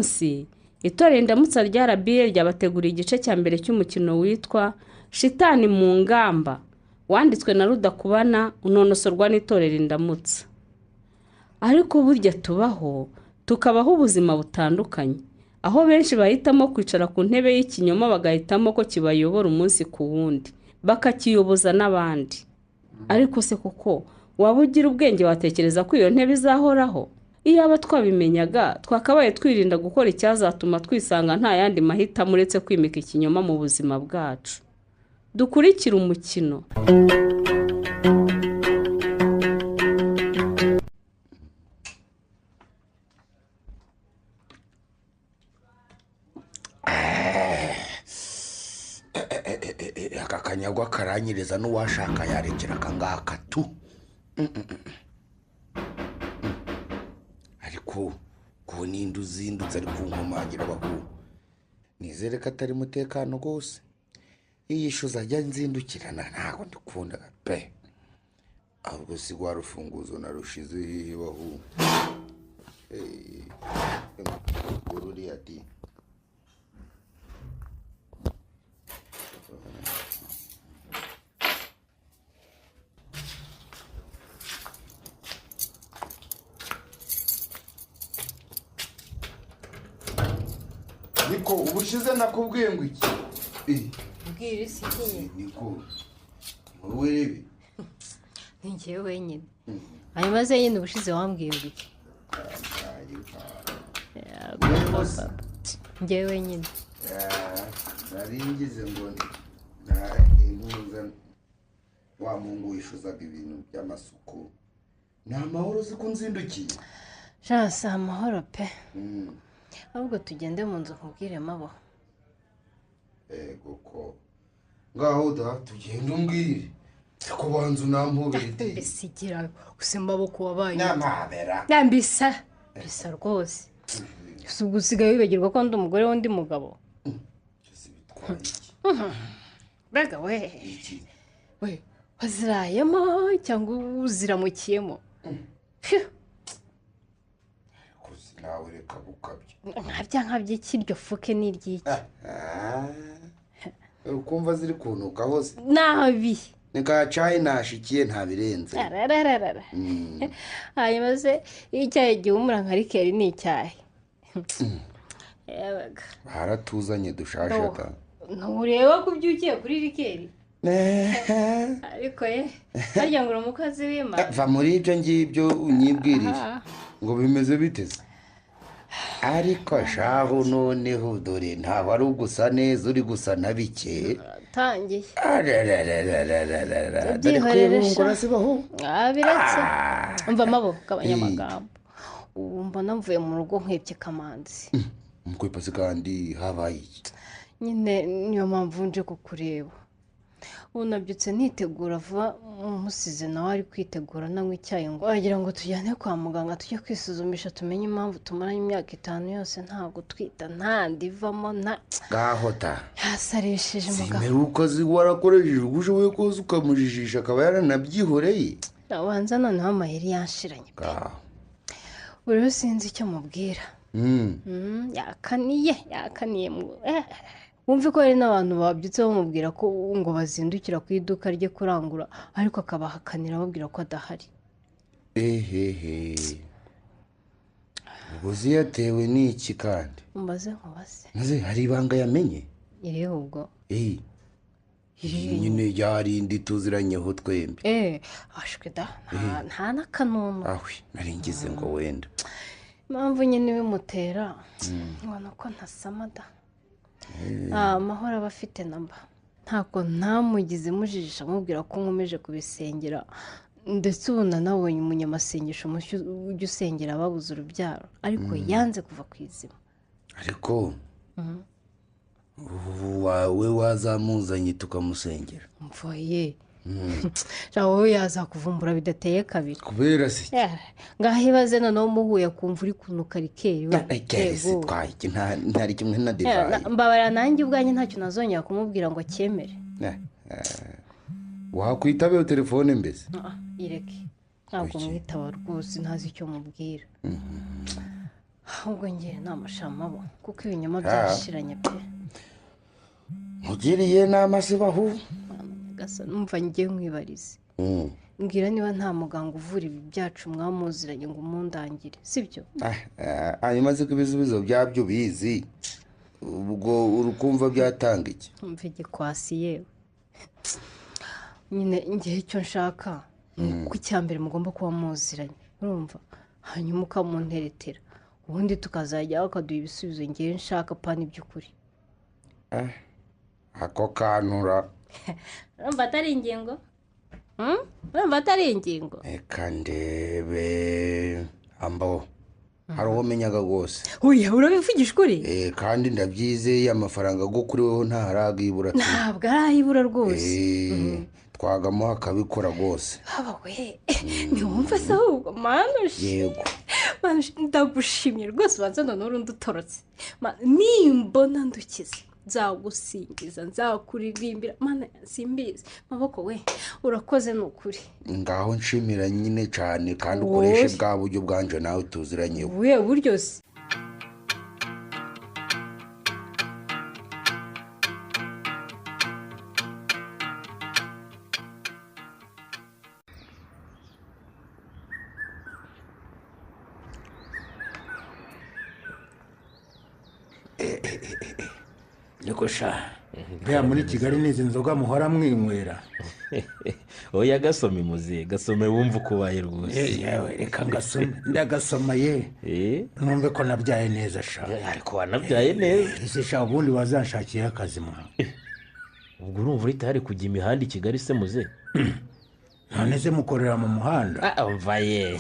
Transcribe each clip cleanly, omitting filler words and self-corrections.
Munsi itorero Indamutsa rya RBA ryabateguriye igice cya mbere cy'umukino witwa Shitani mu ngamba, wanditswe na Rudakubana, unonosorwa n'itorero Indamutsa. Ariko burya tubaho tukabaho ubuzima butandukanye, aho benshi bahitamo kwicara ku ntebe y'ikinyoma bagahitamo ko kibayobora umunsi ku wundi, bakakiyoboza n'abandi. Ariko se koko waba ugira ubwenge watekereza ko iyo ntebe izahoraho? Iyaba twabimenyaga twakabaye twirinda gukora icyazatuma twisanga nta yandi mahitamo uretse kwimika ikinyoma mu buzima bwacu. Dukurikire umukino. Aka kanyagwa karanyiriza n'uwashaka yarekera akangaka tu. Ariko ko ninde uzindutse ari kunkomangira abahungu, nizere ko atari mutekano rwose. Iyi shu zajya nzindukirana ntabwo ndikunda pe. Ahubwo si rwa rufunguzo narushize hehe bahungu? Ruriya di Niko ubushize nakubwiye ngo iki? Ubwira isi iki? Niko wowe rebe ni njyewe wenyine. Hanyuma se nyine ubushize wambwiye ngo iki? Njyewe wenyine. Nari ngize ngo intuza wa mungu wishuzaga ibintu by'amasuku. Ni amahoro uzi ko nzindukiye? Sha amahoro pe. Ahubwo tugende mu nzu nkubwire mabo. Ego ko ngaho da tugende umbwire. Ko banzu nampobere di. Mbese gusa maboko wabaye. Namabera. Nambisa. Bisa rwose. Ubwo usigaye wibagirwa ko ndi umugore w'undi mugabo. Mbega we. We wazirayemo cyangwa uziramukiyemo? Nawe reka gukabya. Nkabya nkabya iki iryo fuke ni iry'iki? Ukumva ziri kunuka hose. Nabi. Ni ka cayi nashikiye nta birenze. Arararara. Hanyuma se icyayi gihumura nka rikeri ni icyayi. Yabaga. Haratuzanye dushaje ta. Ntureba ko ubyukiye kuri rikeri? Ariko ye harya ngo umukozi w'Imana. Va muri ibyo ngibyo unyibwirije. Ngo bimeze biteze. Ariko shaho noneho dore ntabwo ari ugusa neza uri gusa na bike. Tangiye. Dore kwirungura sibaho. Abiretse. Umva mabo gabanya amagambo. Ubu mbona mvuye mu rugo nkwebye Kamanzi. Mkwepasi kandi habaye iki? Nyine niyo mpamvu nje kukureba. Ubu nabyutse nitegura vuba umusize nawe ari kwitegura nanywa icyayi ngo wagira ngo tujyane kwa muganga tujye kwisuzumisha tumenye impamvu tumaranye imyaka 5 yose nta gutwita nta ndivamo nta ngaho ta yasarishije muganga. Simperuka warakoresheje uko ushoboye kose ukamujijisha akaba yaranabyihoreye. Nabanza noneho amayeri yanshiranye pe. Buri wese sinzi icyo mubwira. Yakaniye yakaniye. Wumve ko hari n'abantu babyutse bamubwira ko ngo bazindukira ku iduka rye kurangura ariko akabahakanira ababwira ko adahari. Ehehe. Ubwo ziyatewe n'iki kandi? Mbaze nkubaze. Maze hari ibanga yamenye? Iriho ubwo. Nyine yarindi tuziranyeho twembi. Ashwe da nta n'akanunu. Ahwe nari ngize ngo wenda. Impamvu nyine bimutera ngo ko ntasama da. Amahoro aba afite namba ntabwo ntamugize mujijisha amubwira ko nkomeje kubisengera, ndetse ubu nanabonye umunyamasengesho mushya ujya usengera ababuze urubyaro ariko yanze kuva ku izima. Ariko wawe wazamuzanye tukamusengera. Mvoye wowe yazakuvumbura bidateye kabiri. Kubera se ngaho ibaze noneho muhuye kumva uri kunuka rikeri. Rikeri iki ntari kimwe na divayi. Mbabarira nanjye ubwanjye ntacyo nazongera kumubwira ngo acyemere. Wakwitabeho telefone mbese? Ireke ntabwo mwitaba rwose ntazi icyo mubwira. Ahubwo ngiye namashamabo kuko ibinyoma byashiranye pe. Mugiriye nama se bahu? Gasa numva ngiye nkwibarize. Mbwira niba nta muganga uvura ibi byacu mwamuziranye ngo umundangire, sibyo? Hanyuma se ko ibisubizo byabyo bizi, ubwo urukumva byatanga iki? Umva igikwasi yewe. Nyine ngiye icyo nshaka ni uko icya mbere mugomba kuba muziranye, urumva? Hanyuma ukamunteretera, ubundi tukazajya bakaduha ibisubizo ngiye nshaka pani by'ukuri. Ako kanura. Urumva atari ingingo? Urumva atari ingingo? Reka ndebe ambo hari uwo menyaga rwose. Oya, urabivugisha ukuri? Kandi ndabyizeye amafaranga go kuri weho ntaragibura. Ntabwo arayibura rwose. Twagamuha akabikora rwose. Haba we, ntiwumva se ahubwo manushi? Yego. Manushi, ndagushimye rwose, ubanza none urundi utorotse. Nimbona ndukize nzagusingiza, nzakuririmbira, mana simbizi. Maboko we, urakoze ni ukuri. Ngaho nshimira nyine cyane kandi ukoreshe bwa buryo bwanje nawe tuziranye. We buryo se. Niko sha, bya muri Kigali nizi nzoga muhora mwinywera. Oya gasome muze, gasome wumva uko ubaye rwose. Yewe reka ngasome, ndagasoma ye. Numve ko nabyaye neza sha. Ariko wanabyaye neza. Ese sha ubundi wazanshakiye akazi mwa. Ubwo urumva uri tayari kujya imihanda i Kigali se muze? None se mukorera mu muhanda? Umva ye.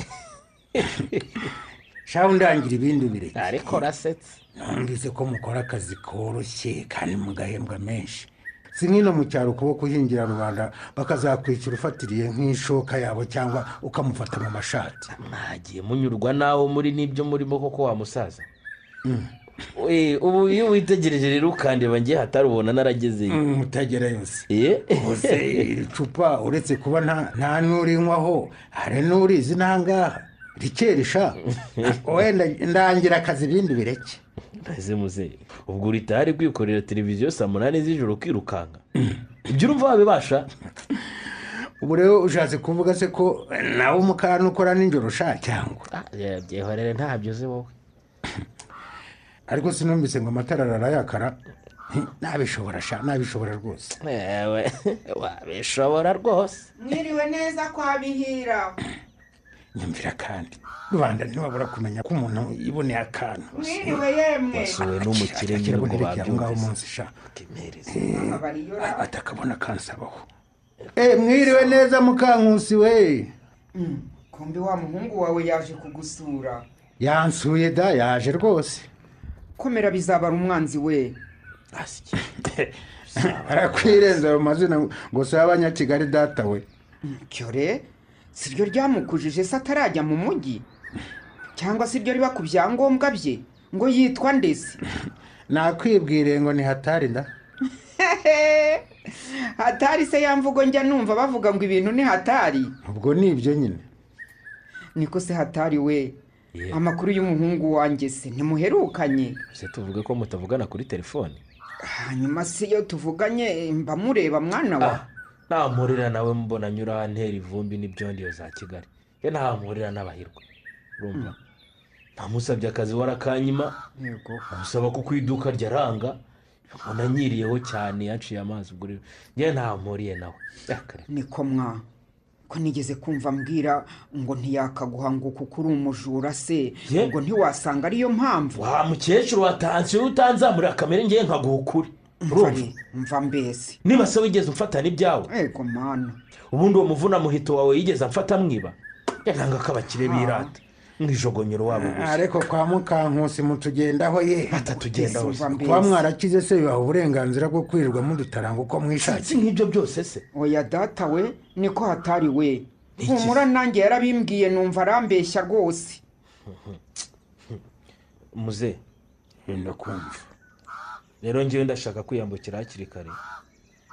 Sha undangira ibindi bireke. Ariko rasetse. Numvise ko mukora akazi koroshye kandi mugahembwa menshi. Si nk'ino mu cyaro kuba kuhingira rubanda bakazakwishyura ufatiriye nk'ishoka yabo cyangwa ukamufata mu mashati. Mwagiye munyurwa nawo muri n'ibyo murimo koko wa musaza. Ubu iyo witegereje rero ukandeba ngiye hatarubona naragezeyo. Utagerayo se. Ubuse icupa uretse kuba nta n'urinywaho hari n'urizi nangaha. Rikerisha wenda ndangira akazi ibindi bireke. Ese muze, ubwo uri tayari kwikorera televiziyo saa 8 z'ijoro kwirukanka? Ibyo urumva wabibasha? Ubu rero ushatse kuvuga se ko nawe umukarani ukora nijoro sha cyangwa? Byihorere ntabyo uzi wowe. Ariko sinumvise ngo amatara arayakara. Nabishobora sha, nabishobora rwose. Ewe, wabishobora rwose. Mwiriwe neza kwa Bihira. Nyumvira kandi rubanda ntibabura kumenya ko umuntu iboneye akantu. Mwiriwe yemwe. Wasuwe n'umukire nyine ngo babyumve umunsi sha. Atakabona kansabaho. Mwiriwe neza Mukankusi we. Kumbe wa muhungu wawe yaje kugusura. Yansuye da, yaje rwose. Komera bizabara umwanzi we. Arakwirenza ayo mazina ngo si abanyakigali data we. Cyore siryo ryamukujije se atarajya mu mujyi, cyangwa siryo riba ku byangombwa bye ngo yitwa ndese? Nakwibwire ngo ni hatari nda. Hatari se yamvugo njya numva bavuga ngo ibintu ni hatari. Ubwo ni ibyo nyine. Niko se hatari we, amakuru y'umuhungu wanjye se ntimuherukanye? Se tuvuge ko mutavugana kuri telefone? Hanyuma se iyo tuvuganye mba mureba mwana wa. Nta nawe mbona nyura ntera ivumbi n'ibyondo za Kigali. Ye nta mpurira n'abahirwa. Urumva? Ntamusabye akazi warakanyima. Yego. Musaba ko kwiduka ryaranga. Mbona nyiriyeho cyane yaciye amazi ubwo rero. Ye nta mpuriye nawe. Niko mwa. Ko nigeze kumva mbwira ngo ntiyakaguha ngo kuko uri umujura se, ngo ntiwasanga ariyo mpamvu. Wa mukecuru watanze utanzamura kamere ngiye nkaguha ukuri. Mva mbese. Niba se wigeze umfata n'ibyawe? Ego mana. Ubundi uwo muvuna muhito wawe yigeze amfata mwiba? Yanga kabakire birata. Mwijogonyero wabo gusa. Ariko kwa Mukankusi mutugendaho ye. Batatugendaho. Kwa mwarakize se bibaha uburenganzira bwo kwirirwa mudutaranga uko mwishakiye. Nk'ibyo byose se? Oya data we, niko hatari we. Humura nanjye yarabimbwiye numva arambeshya rwose. Muze. Ndakumva. Rero ngiye ndashaka kwiyambukira hakiri kare.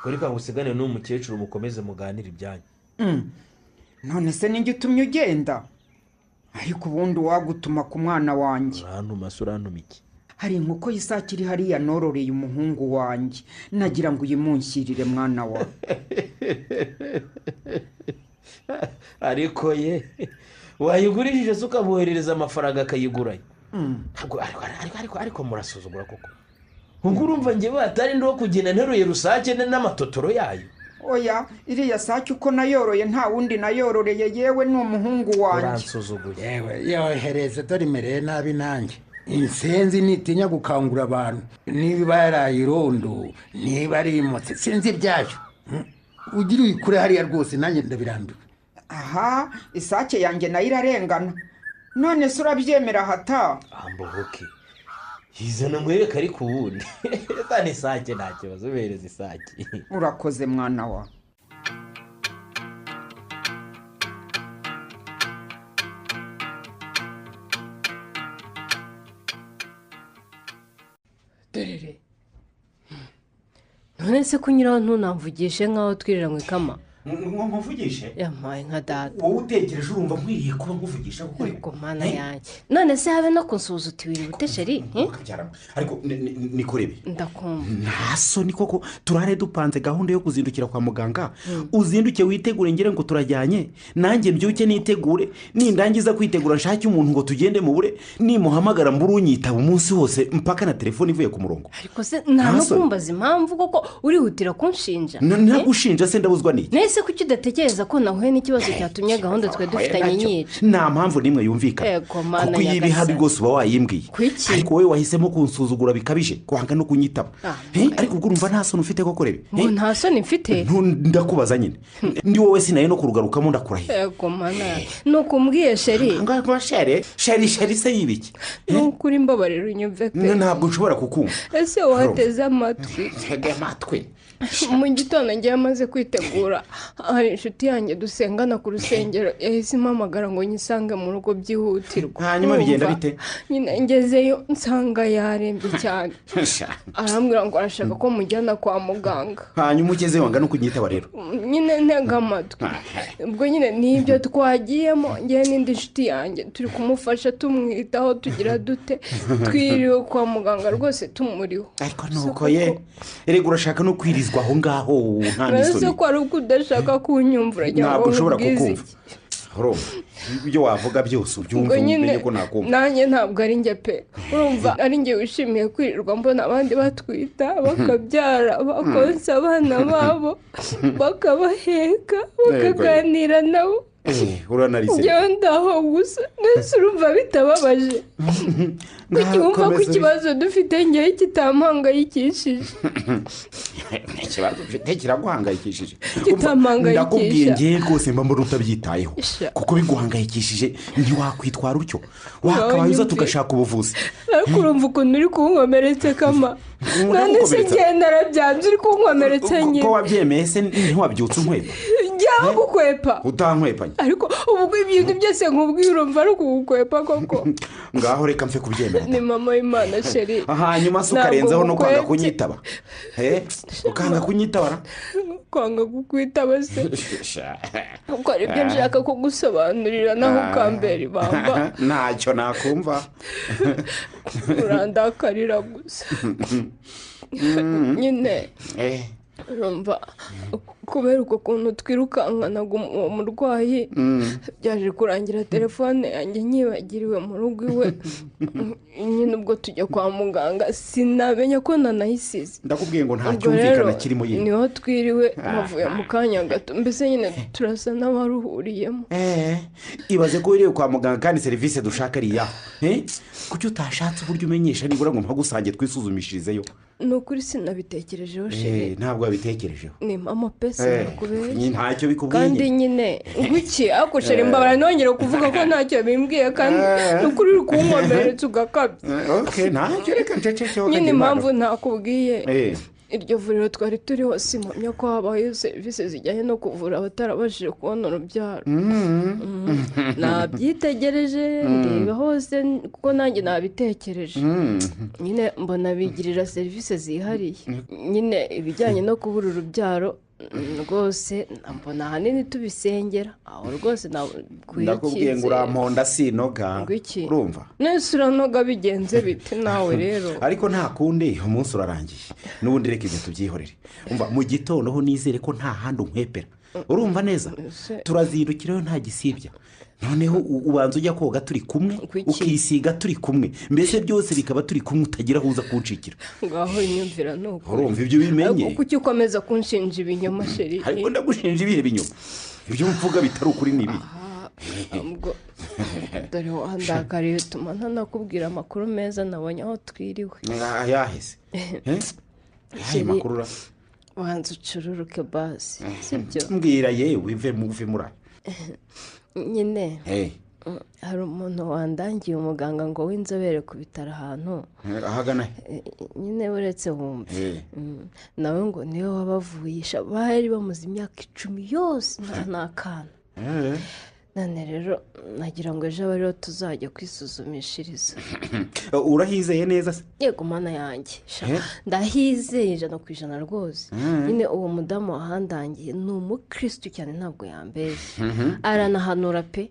Reka ngusigane n'uwo mukecuru mukomeze muganire ibyanyu. None se ninjye utumye ugenda? Ariko ubundi wagutuma ku mwana wanjye. Urantuma se urantuma iki? Hari inkoko y'isake iri hariya nororeye umuhungu wanjye, nagira ngo uyimunshyirire mwana wa. Ariko ye wayigurishije se ukamwoherereza amafaranga akayiguranye? Ntabwo ariko murasuzugura koko. Ubwo urumva njye atari ndo kugenda nteruye rusake n'amatotoro yayo. Oya, iriya sake uko nayoroye nta wundi nayororeye, yewe ni umuhungu wanjye. Uransuzuguye. Yewe yohereze dore imereye nabi nanjye. Insenzi nitinya gukangura abantu, niba yarayirondo, niba ari imotse, sinzi ibyayo. Ugira uyikure hariya rwose nanjye ndabirambiwe. Aha, isake yanjye nayo irarengana. None se urabyemera hata? Ambohoke. Yizana nkwereka ariko ubundi. Zana isake nta kibazo, ubereze isake. Urakoze mwana wa. Dorere. None se kunyuraho ntunamvugishe nkaho twiriranywe kama? Nkuvugishe? Yampaye nka data. Wowe utekereje urumva nkwiriye kuba nkuvugisha kuko ariko mana yanjye. None se habe no kunsuhuza uti wiri ute sheri? Ariko nikorebe. Ndakumva. Nta soni koko turare dupanze gahunda yo kuzindukira kwa muganga. Uzinduke witegure ngire ngo turajyanye, nanjye mbyuke nitegure, nindangiza kwitegura nshake umuntu ngo tugende mu bure, nimuhamagara mburu unyitaba umunsi wose mpaka na telefone ivuye ku murongo. Ariko se nta no kumbaza impamvu koko urihutira kunshinja? Nagushinja se ndabuzwa n'iki? Nese kuki udatekereza ko nahuye n'ikibazo cyatumye gahunda twe dufitanye nyica? Nta mpamvu nimwe yumvikana. Kuko iyi bihari rwose uba wayimbwiye. Ariko wowe wahisemo kunsuzugura bikabije, kwanga no kunyitaba. Ariko ubwo urumva nta soni ufite koko rebe? Ngo nta soni mfite? Ndakubaza nyine. Ndi wowe sinaye no kurugarukamo ndakurahiye. Yego mana. Nuko umbwiye sheri. Ngo shere, sheri sheri se yibiki? Nukuri mbabarira unyumve pe. Ntabwo nshobora kukumva. Ese wateze amatwi? Tege amatwi. Mu gitondo ngiye amaze kwitegura, hari inshuti yanjye dusengana ku rusengero yahise impamagara ngo nyisange mu rugo byihutirwa. Hanyuma bigenda bite? Nyine ngezeyo nsanga yarembye cyane. Arambwira ngo arashaka ko mujyana kwa muganga. Hanyuma ugezeyo wanga no kunyitaba rero? Nyine ntega amatwi. Ubwo nyine nibyo twagiyemo, ngewe n'indi nshuti yanjye turi kumufasha tumwitaho tugira dute, twiriwe kwa muganga rwose tumuriho. Ariko nuko ye erega urashaka no kwirizwa aho ngaho nta nisoni. Ese ko ari uko udashaka kunyumva uragira ngo ntabwo ushobora kukumva. Urumva ibyo wavuga byose ubyumva umenye ko nakumva. Nanjye ntabwo ari njye pe. Urumva ari njye wishimiye kwirirwa mbona abandi batwita bakabyara bakonsa abana babo bakabaheka bakaganira nabo. Uranarize. Njyewe ndaho gusa ndetse urumva bitababaje. Kuki wumva ko ikibazo dufite ngewe kitampangayikishije? Ikibazo mfite kiraguhangayikishije. Kitampangayikisha. Ndakubwiye ngewe rwose mba mbona utabyitayeho. Kuko biguhangayikishije ntiwakwitwara utyo. Wakabaye uza tugashaka ubuvuzi. Ariko urumva ukuntu uri kunkomeretse kama. None se ngewe narabyanze uri kunkomeretse nyine. Ko wabyemeye se ntiwabyutse unkwepa? Njyaho gukwepa. Utankwepanye. Ariko ubu ibintu byose nkubwiye urumva ari ukugukwepa koko. Ngaho reka mfe kubyemera. Ni mama y'Imana sheri. Hanyuma se ukarenzaho no kwanga kunyitaba. Ukanga kunyitabara? Kwanga kukwitaba se. Kuko ari byo nshaka kugusobanurira naho ukambera ibamba. Ntacyo nakumva. Urandakarira gusa. Nyine. Urumva kubera uko kuntu twirukankanaga uwo murwayi byaje kurangira telefone yanjye nyibagiriwe mu rugo iwe. Nyine ubwo tujya kwa muganga sinamenya ko nanayisize. Ndakubwiye ngo nta cyumvikana kirimo yine. Niho twiriwe bavuye mu kanya gato mbese nyine turasa n'abaruhuriyemo. Ibaze ko wiriwe kwa muganga kandi serivisi dushaka ari iyaho. Kuki utashatse uburyo umenyesha nibura ngo mpagusange twisuzumishirizeyo? Ni ukuri sinabitekerejeho sheri. Ntabwo wabitekerejeho. Ni mama pe sinakubeshya. Ntacyo bikubwiye. Kandi nyine nguki ariko sheri mbabara nongera kuvuga ko ntacyo bimbwiye kandi ni ukuri uri kunkomeretsa ugakabya. Okay, ntacyo reka nceceke. Nyine impamvu ntakubwiye iryo vuriro twari turiho simpamya ko habaho serivisi zijyanye no kuvura abatarabashije kubona urubyaro. Nabyitegereje ndeba hose kuko nanjye nabitekereje. Nyine mbona bigirira serivisi zihariye. Nyine ibijyanye no kubura urubyaro Rwose mbona ahanini tubisengera aho rwose ndakubwiye ngo uramponda sinoga urumva nese uranoga bigenze bite nawe rero ariko nta kundi umunsi urarangiye n'ubundi reka ibyo tubyihorere umva mu gitondo ho nizere ko nta handi unkwepera urumva neza turazindukirayo nta gisibya noneho ubanza ujya koga turi kumwe ukisiga turi kumwe mbese byose bikaba turi kumwe utagira aho uza kunshikira ngaho nyumvira nuko urumva ibyo ubimenye kuki ukomeza kunshinja ibinyoma sheri ariko ndagushinja ibihe binyoma ibyo mvuga bitari ukuri ni ibi dore wandakariye utuma ntanakubwira amakuru meza nabonye aho twiriwe yahise ayahe makuru ura wanza ucururuke basi sibyo mbwira yewe uve muri nyine hari umuntu wandangiye umuganga ngo w'inzobere ku bitaro ahantu ahagana nyine uretse wumve nawe ngo niwe wabavuyisha bari bamaze imyaka 10 yose nta kana none rero nagira ngo ejo abe ariho tuzajya kwisuzumishiriza urahizeye neza se yego mana yanjye ndahizeye 100% rwose nyine uwo mudamu wahandangiye ni umukirisitu cyane ntabwo yambeshye aranahanura pe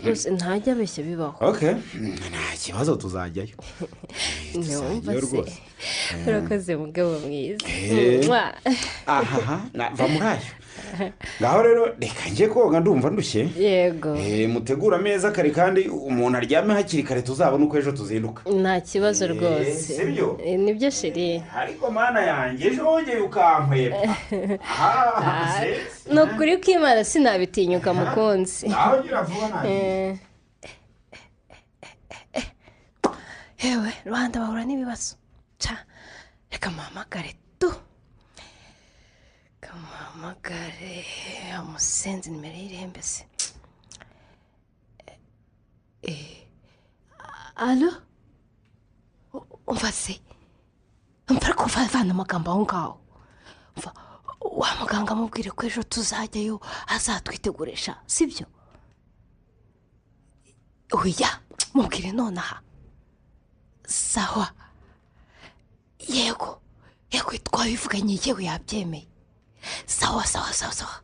rwose ntajya abeshya bibaho nta kibazo tuzajyayo ntiwumva se urakoze mugabo mwiza aha va muri ayo ngaho rero reka njye koga ndumva ndushye yego mutegura ameza kare kandi umuntu aryame hakiri kare tuzabona uko ejo tuzinduka nta kibazo rwose sibyo nibyo sheri ariko mana yanjye ejo wongeye ukankweba ni ukuri kw'Imana sinabitinyuka mukunzi aho ugira vuba nanjye yewe rwanda bahura n'ibibazo reka muhamagare tu kamuhamagare amusenze nimero y'irembe se alo umva se umva ariko uvana amagambo aho ngaho umva wa muganga amubwire ko ejo tuzajyayo azatwitegurisha sibyo oya mubwire nonaha sawa yego yego twabivuganye yewe yabyemeye sawa sawa sawa sawa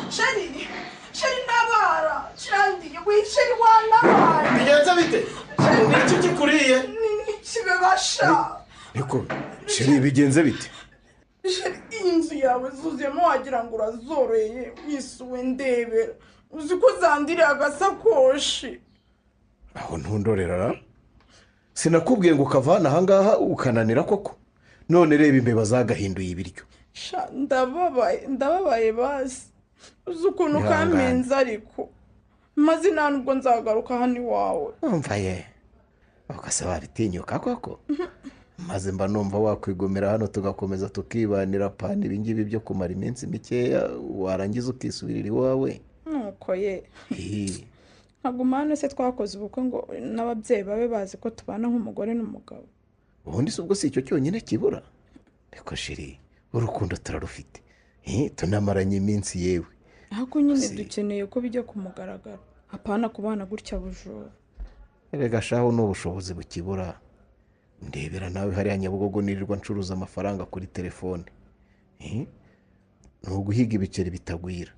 Sheri sheri nabara kirandiye we sheri wanabara bigenze bite niki kikuriye nikibebasha ariko sheri bigenze bite inzu yawe zuzuyemo wagira ngo urazoroye wisuwe ndebera uzi ko zandiriye agasakoshi aho ntundorera sinakubwiye ngo ukavana ahangaha ukananira koko none reba imbeba zagahinduye ibiryo ndababaye ndababaye basi uzi ukuntu kamenze ariko maze nta nubwo nzagaruka hano iwawe umva ye ukasaba bitinyuka koko maze mba numva wakwigomera hano tugakomeza tukibanira pani ibingibi byo kumara iminsi mikeya warangiza ukisubirira iwawe nuko ye nkaguma hano se twakoze ubukwe ngo n'ababyeyi babe bazi ko tubana nk'umugore n'umugabo ubundi si ubwo si icyo cyonyine kibura reka sheri urukundo turarufite tunamaranye iminsi yewe ariko nyine dukeneye ko bijya ku mugaragaro apana kubana gutya bujura erega shaho ni ubushobozi bukibura ndebera nawe hariya Nyabugogo nirirwa ncuruza amafaranga kuri telefone ni uguhiga ibiceri bitagwira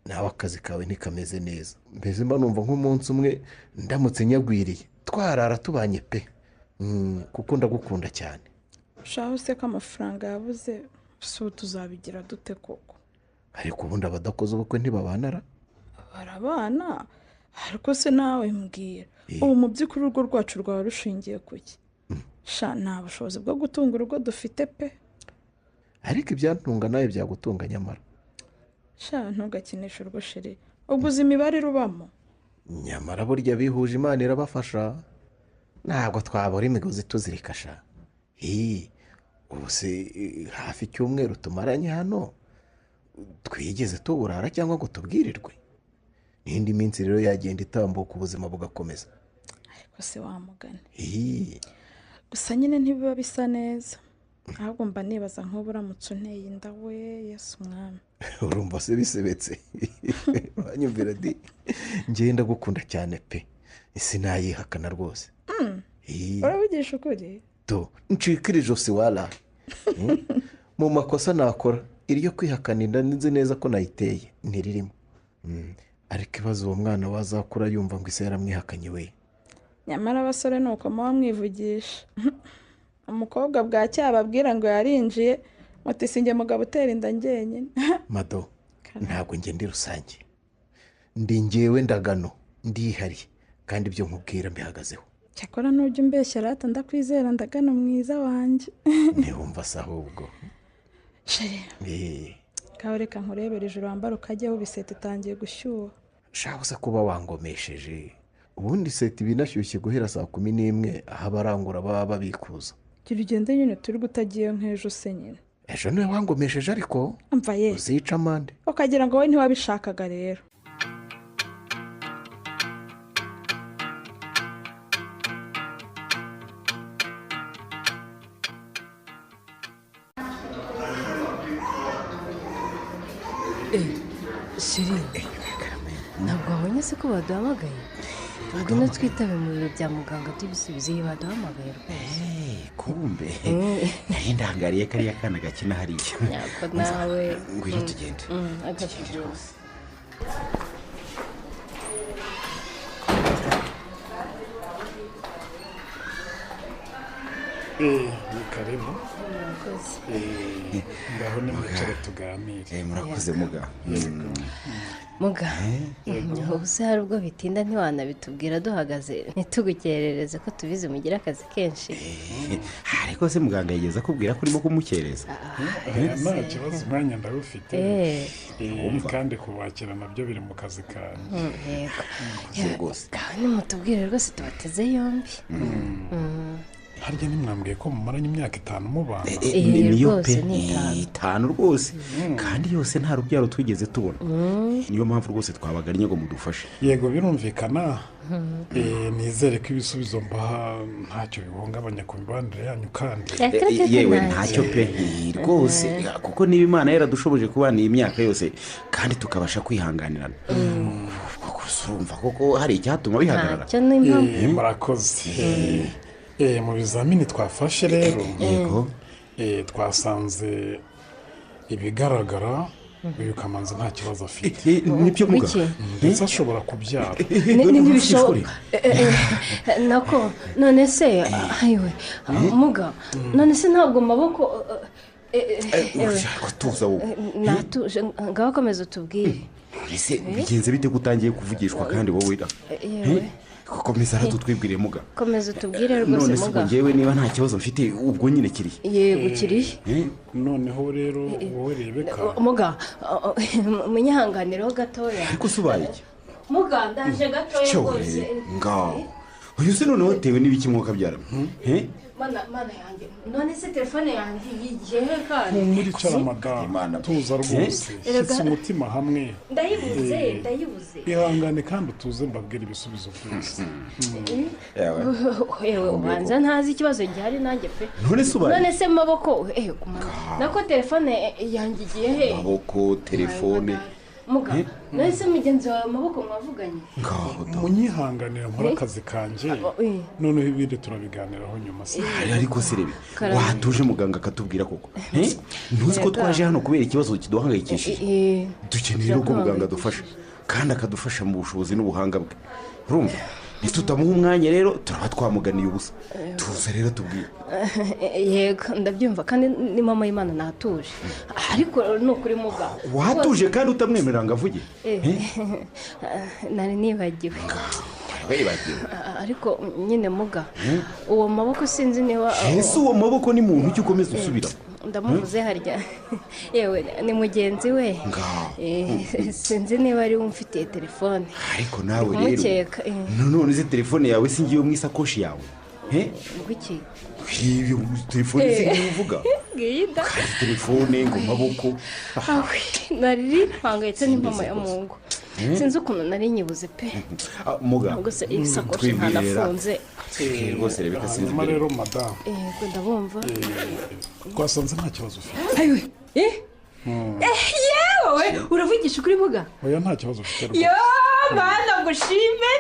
nawe akazi kawe ntikameze neza mbese mba numva nk'umunsi umwe ndamutse nyagwiriye twarara tubanye pe kuko ndagukunda cyane shaho se ko amafaranga yabuze si ubu tuzabigira dute koko ariko ubundi abadakoze ubukwe ntibabanara barabana ariko se nawe mbwira ubu mu by'ukuri urugo rwacu rwaba rushingiye kuki sha nta bushobozi bwo gutunga urugo dufite pe ariko ibyantunga nawe byagutunga nyamara sha ntugakinishe urugo sheri ubwo uzi imibare rubamo nyamara burya bihuje Imana irabafasha ntabwo twabura imigozi tuzirika sha ubu se hafi icyumweru tumaranye hano twigeze tuburara cyangwa ngo tubwirirwe n'indi minsi rero yagenda itambuka ubuzima bugakomeza ariko se wamugane gusa nyine ntibiba bisa neza Ahubwo mba nibaza nk'ubu uramutse unteye inda we Yesu umwami. Urumva se bisebetse. Uranyumvira di. Njye ndagukunda cyane pe. Sinayihakana rwose. Uravugisha ukuri? To, ncikira ijosi wala. Mu makosa nakora iryo kwihakana inda nzi neza ko nayiteye ntiririmo. Ariko ibazo uwo mwana wazakura yumva ngo ise yaramwihakanye we. Nyamara abasore nuko muba mwivugisha. Umukobwa bwacya ababwira ngo yarinjiye muti sinjye mugabo utera inda njyenyine. Mado, ntabwo njye ndi rusange. Ndi njyewe ndagano, ndihariye kandi ibyo nkubwira mbihagazeho. Cyakora nujya umbeshya rata ndakwizera ndagano mwiza wanjye. Ntiwumva se ahubwo. Chéri. Kawe reka nkurebere ijuru wambara ukajyaho biseta itangiye gushyuha. Shaho se kuba wangomesheje. Ubundi seta ibinashyushye guhera saa 11 aho abarangura baba babikuza. Gira ugende nyine turi gutagiye nk'ejo se nyine. Ejo niwe wangomesheje ariko. Umva ye. Uzica amande. Ukagira ngo wowe ntiwabishakaga rero. Chéri, ntabwo wabonye se ko baduhamagaye? Ngwino twitabe mu biro bya muganga tubisubize iyo baduhamagaye rwose. Kumbe nari ndangariye kariya kana gakina hariya. Nyako nawe. Ngwino tugende. Agafite. Ni karibu. Ngaho nimwicare tuganire. Murakoze muga. Muga, ubuse hari ubwo bitinda ntiwanabitubwira duhagaze ntitugukerereze ko tubizi mugira akazi kenshi. Ariko se muganga yigeze akubwira ko urimo kumukereza? Nta kibazo, umwanya ndawufite. Kandi kubakira nabyo biri mu kazi kanjye. Yego. Kandi mutubwire rwose tubateze yombi. Harya nimwambwiye ko mumaranye imyaka 5 mubana? Niyo pe, 5 rwose. Kandi yose nta rubyaro twigeze tubona. Niyo mpamvu rwose twabagannye ngo mudufashe. Yego birumvikana. Nizere ko ibisubizo mbaha ntacyo bihungabanya ku mibanire yanyu kandi. Yewe ntacyo pe rwose, kuko niba Imana yaradushoboje kubana iyi myaka yose kandi tukabasha kwihanganirana. Urumva koko hari icyatuma bihagarara. Murakoze. Mu bizamini twafashe rero yego twasanze ibigaragara uyu Kamanzi nta kibazo afite. Nibyo muga. Ndetse ashobora kubyara. Ntibishoboka. Nako none se ayiwe muga none se ntabwo maboko tuza wowe. Natuje ngaho komeza utubwire. Ese bigenze bite gutangiye kuvugishwa kandi wowe? Komeza aratutwibwire muga. Komeza utubwire rwose muga. None se ngewe niba nta kibazo mfite ubwo nyine kiri. Yego kiri. Noneho rero wowe Rebeka. Muga munyihanganireho gatoya. Ariko subaye iki? Muga ndaje gatoya rwose. Ngaho. Uyu se noneho tewe n'ibiki mwuka byara? Mana yanjye. None se telefone yanjye yigiye he kandi? Muri cara madamu. Tuza rwose. Shyitsa umutima hamwe. Ndayibuze. Ihangane kandi utuze mbabwira ibisubizo byose. Yewe ubanza ntazi ikibazo gihari nanjye pe. None se ubaye? None se maboko kumana. Nako telefone yanjye igiye he? Maboko telefone. Muga, none se mugenzi wawe maboko mwavuganye? Munyihanganira nkora akazi kanjye. Noneho ibindi turabiganiraho nyuma se. Ariko se rebe, watuje muganga akatubwira koko. Ntuzi ko twaje hano kubera ikibazo kiduhangayikishije. Dukeneye ko muganga adufasha kandi akadufasha mu bushobozi n'ubuhanga bwe. Urumva? Nitutamuha umwanya rero turaba twamuganiye ubusa. Tuza rero tubwire. Yego ndabyumva kandi ni mama y'Imana natuje. Ariko nukuri muga. Watuje kandi utamwemerera ngo avuge? Nari nibagiwe. Wibagiwe. Ariko nyine muga. Uwo maboko sinzi niba Ese uwo maboko ni muntu cyo ukomeza usubira? Ndamuvuze harya. Yewe ni mugenzi we. Sinzi niba ari umfitiye telefone. Ariko nawe rero. None izi telefone yawe singiye mu isakoshi yawe. Ngwiki? Iyo telefone sinzi Ngiyi da. Telefone ngo maboko. Awe, nari mpangayitse n'impamo ya Mungu. Sinzi ukuntu nari nyibuze pe. Muga. Ubwo se isakoshi ntanafunze. Rwose Rebeka sinzi. Hanyuma rero madamu. Yego ndabumva. Twasanze nta kibazo ufite. Ayiwe. Yewe uravugisha ukuri muga? Oya nta kibazo ufite rwose. Yo mana ngushime.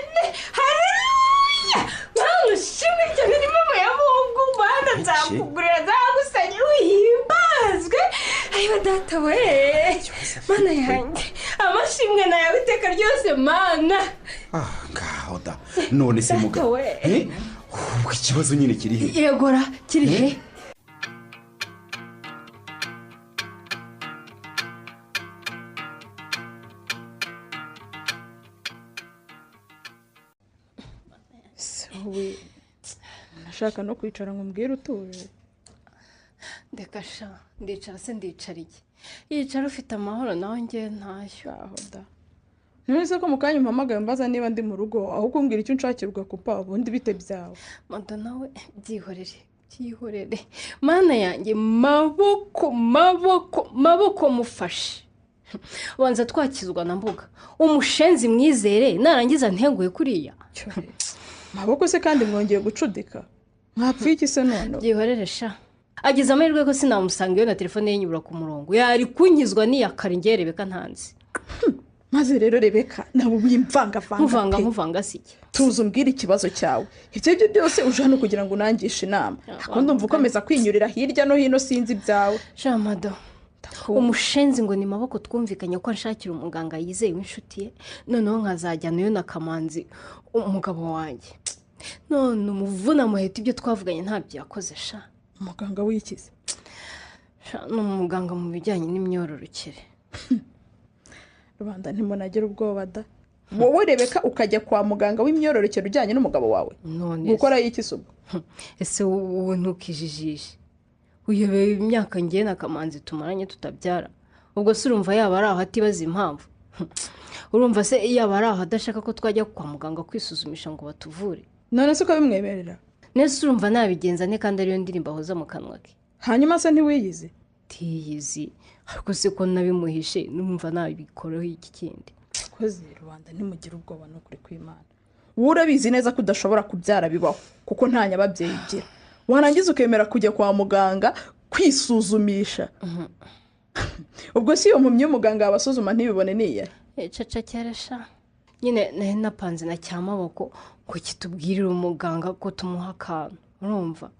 Haleluya. Mana ushimwe cyane ni mama ya Mungu. Mana nzakugurira nzagusanya uhimbazwe. Ayiwe data we. Mana yanjye. Amashimwe nawe iteka ryose mana. Ngaho da. None se muga. Ubwo ikibazo nyine kiri he? Yegora kiri he? We nashaka no kwicara ngo mbwire utuje. Ndeka sha ndicara se ndicara iki? Yicara ufite amahoro nawe nge ntashyo aho da. Ntuzi ko mukanya umpamagaye mbaza niba ndi mu rugo aho kumbwira icyo nshakirwa kupa ubundi bite byawe. Mado nawe byihorere byihorere. Mana yanjye maboko maboko maboko mufashe. Wanza twakizwa na mbuga umushenzi mwizere narangiza ntenguye kuriya. Maboko se kandi mwongeye gucudika mwapfuye iki se none? Byihorere sha. Ageze amahirwe ko sinamusanga iyo na telefone ye nyibura ku murongo yari kunyizwa niyakara ngiye Rebeka ntanzi. Maze rero Rebeka nabo wimvangavanga nkuvanga siki. Tuzi umbwire ikibazo cyawe. Ibyo byo byose uje hano kugira ngo unangishe inama. Ariko ndumva ukomeza kwinyurira hirya no hino sinzi ibyawe. Sha mado. Umushenzi ngo ni maboko twumvikanye ko nshakira umuganga yizeye w'inshuti ye noneho nkazajyana yo na Kamanzi umugabo wanjye. None umuvuna muheta ibyo twavuganye ntabyo yakoze sha. Umuganga w'ikize? Sha ni umuganga mu bijyanye n'imyororokere. Rubanda ntimunagire ubwoba da. Wowe Rebeka ukajya kwa muganga w'imyororokere ujyanye n'umugabo wawe? Gukora iki se ubwo? Ese wowe ntukijijishe. Uyobeye imyaka ngiye na Kamanzi tumaranye tutabyara. Ubwo se urumva yaba ari aho atibaza impamvu? Urumva se yaba ari aho adashaka ko twajya kwa muganga kwisuzumisha ngo batuvure? None se ukabimwemerera? Nese urumva nabigenza ne kandi ariyo ndirimbo ahoza mu kanwa ke. Hanyuma se ntiwiyizi? Tiyizi. Ariko se ko nabimuhishe numva nabikoreho iki kindi. Koze Rubanda ntimugire ubwoba no kuri kw'Imana. Wowe urabizi neza ko udashobora kubyara bibaho kuko nta nyababyeyi ugira. Warangiza ukemera kujya kwa muganga kwisuzumisha. Ubwo si iyo mpumyi y'umuganga yabasuzuma ntibibone niya? Caca cyaresha. Nyine nari napanze na cyamaboko ngo kitubwirire umuganga ko tumuha akantu. Urumva?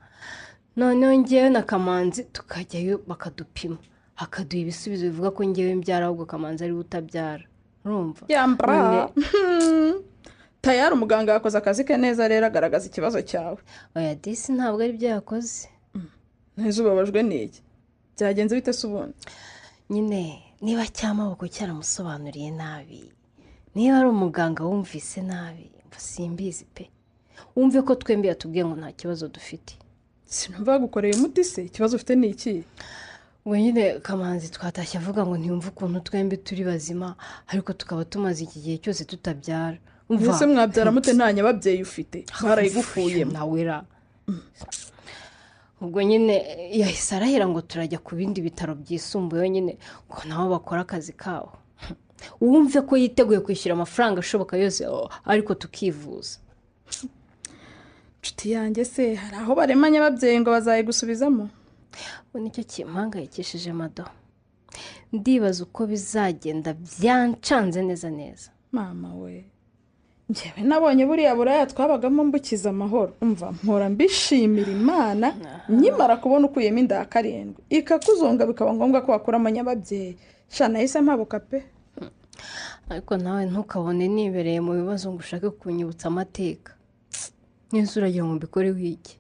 Noneho ngewe na Kamanzi tukajyayo bakadupima. Akaduha ibisubizo bivuga ko ngewe mbyara ahubwo Kamanzi ari utabyara. Urumva? Yambra. Tayari umuganga yakoze akazi ke neza rero agaragaza ikibazo cyawe. Oya disi ntabwo ari byo yakoze. Neza ubabajwe n'iki? Byagenze bite se ubundi? Nyine niba cyamaboko cyaramusobanuriye nabi, niba ari umuganga wumvise nabi, simbizi pe. Wumve ko twembi yatubwiye ngo nta kibazo dufite. Sinumva gukoreye umuti se, ikibazo ufite ni iki? We nyine Kamanzi twatashye avuga ngo ntiyumve ukuntu twembi turi bazima ariko tukaba tumaze iki gihe cyose tutabyara. Mbese mwabyara mute nta nyababyeyi ufite? Barayigukuyemo. Nawera. Ubwo nyine yahise arahira ngo turajya ku bindi bitaro byisumbuyeho nyine ngo nabo bakora akazi kabo. Wumve ko yiteguye kwishyura amafaranga ashoboka yose ariko tukivuza. Nshuti yanjye se hari aho barema nyababyeyi ngo bazayigusubizamo? Ubu nicyo kimpangayikishije mado. Ndibaza uko bizagenda byancanze neza neza. Mama we. Njyewe nabonye buriya buraya twabagamo mbukiza amahoro. Umva mpora mbishimira Imana nkimara kubona ukuyemo inda ya 7 ikakuzonga bikaba ngombwa ko wakuramo nyababyeyi. Sha nahise mpabuka pe. Ariko nawe ntukabone nibereye mu bibazo ngo ushake kunyibutsa amateka. Nese uragira ngo mbikore wiki?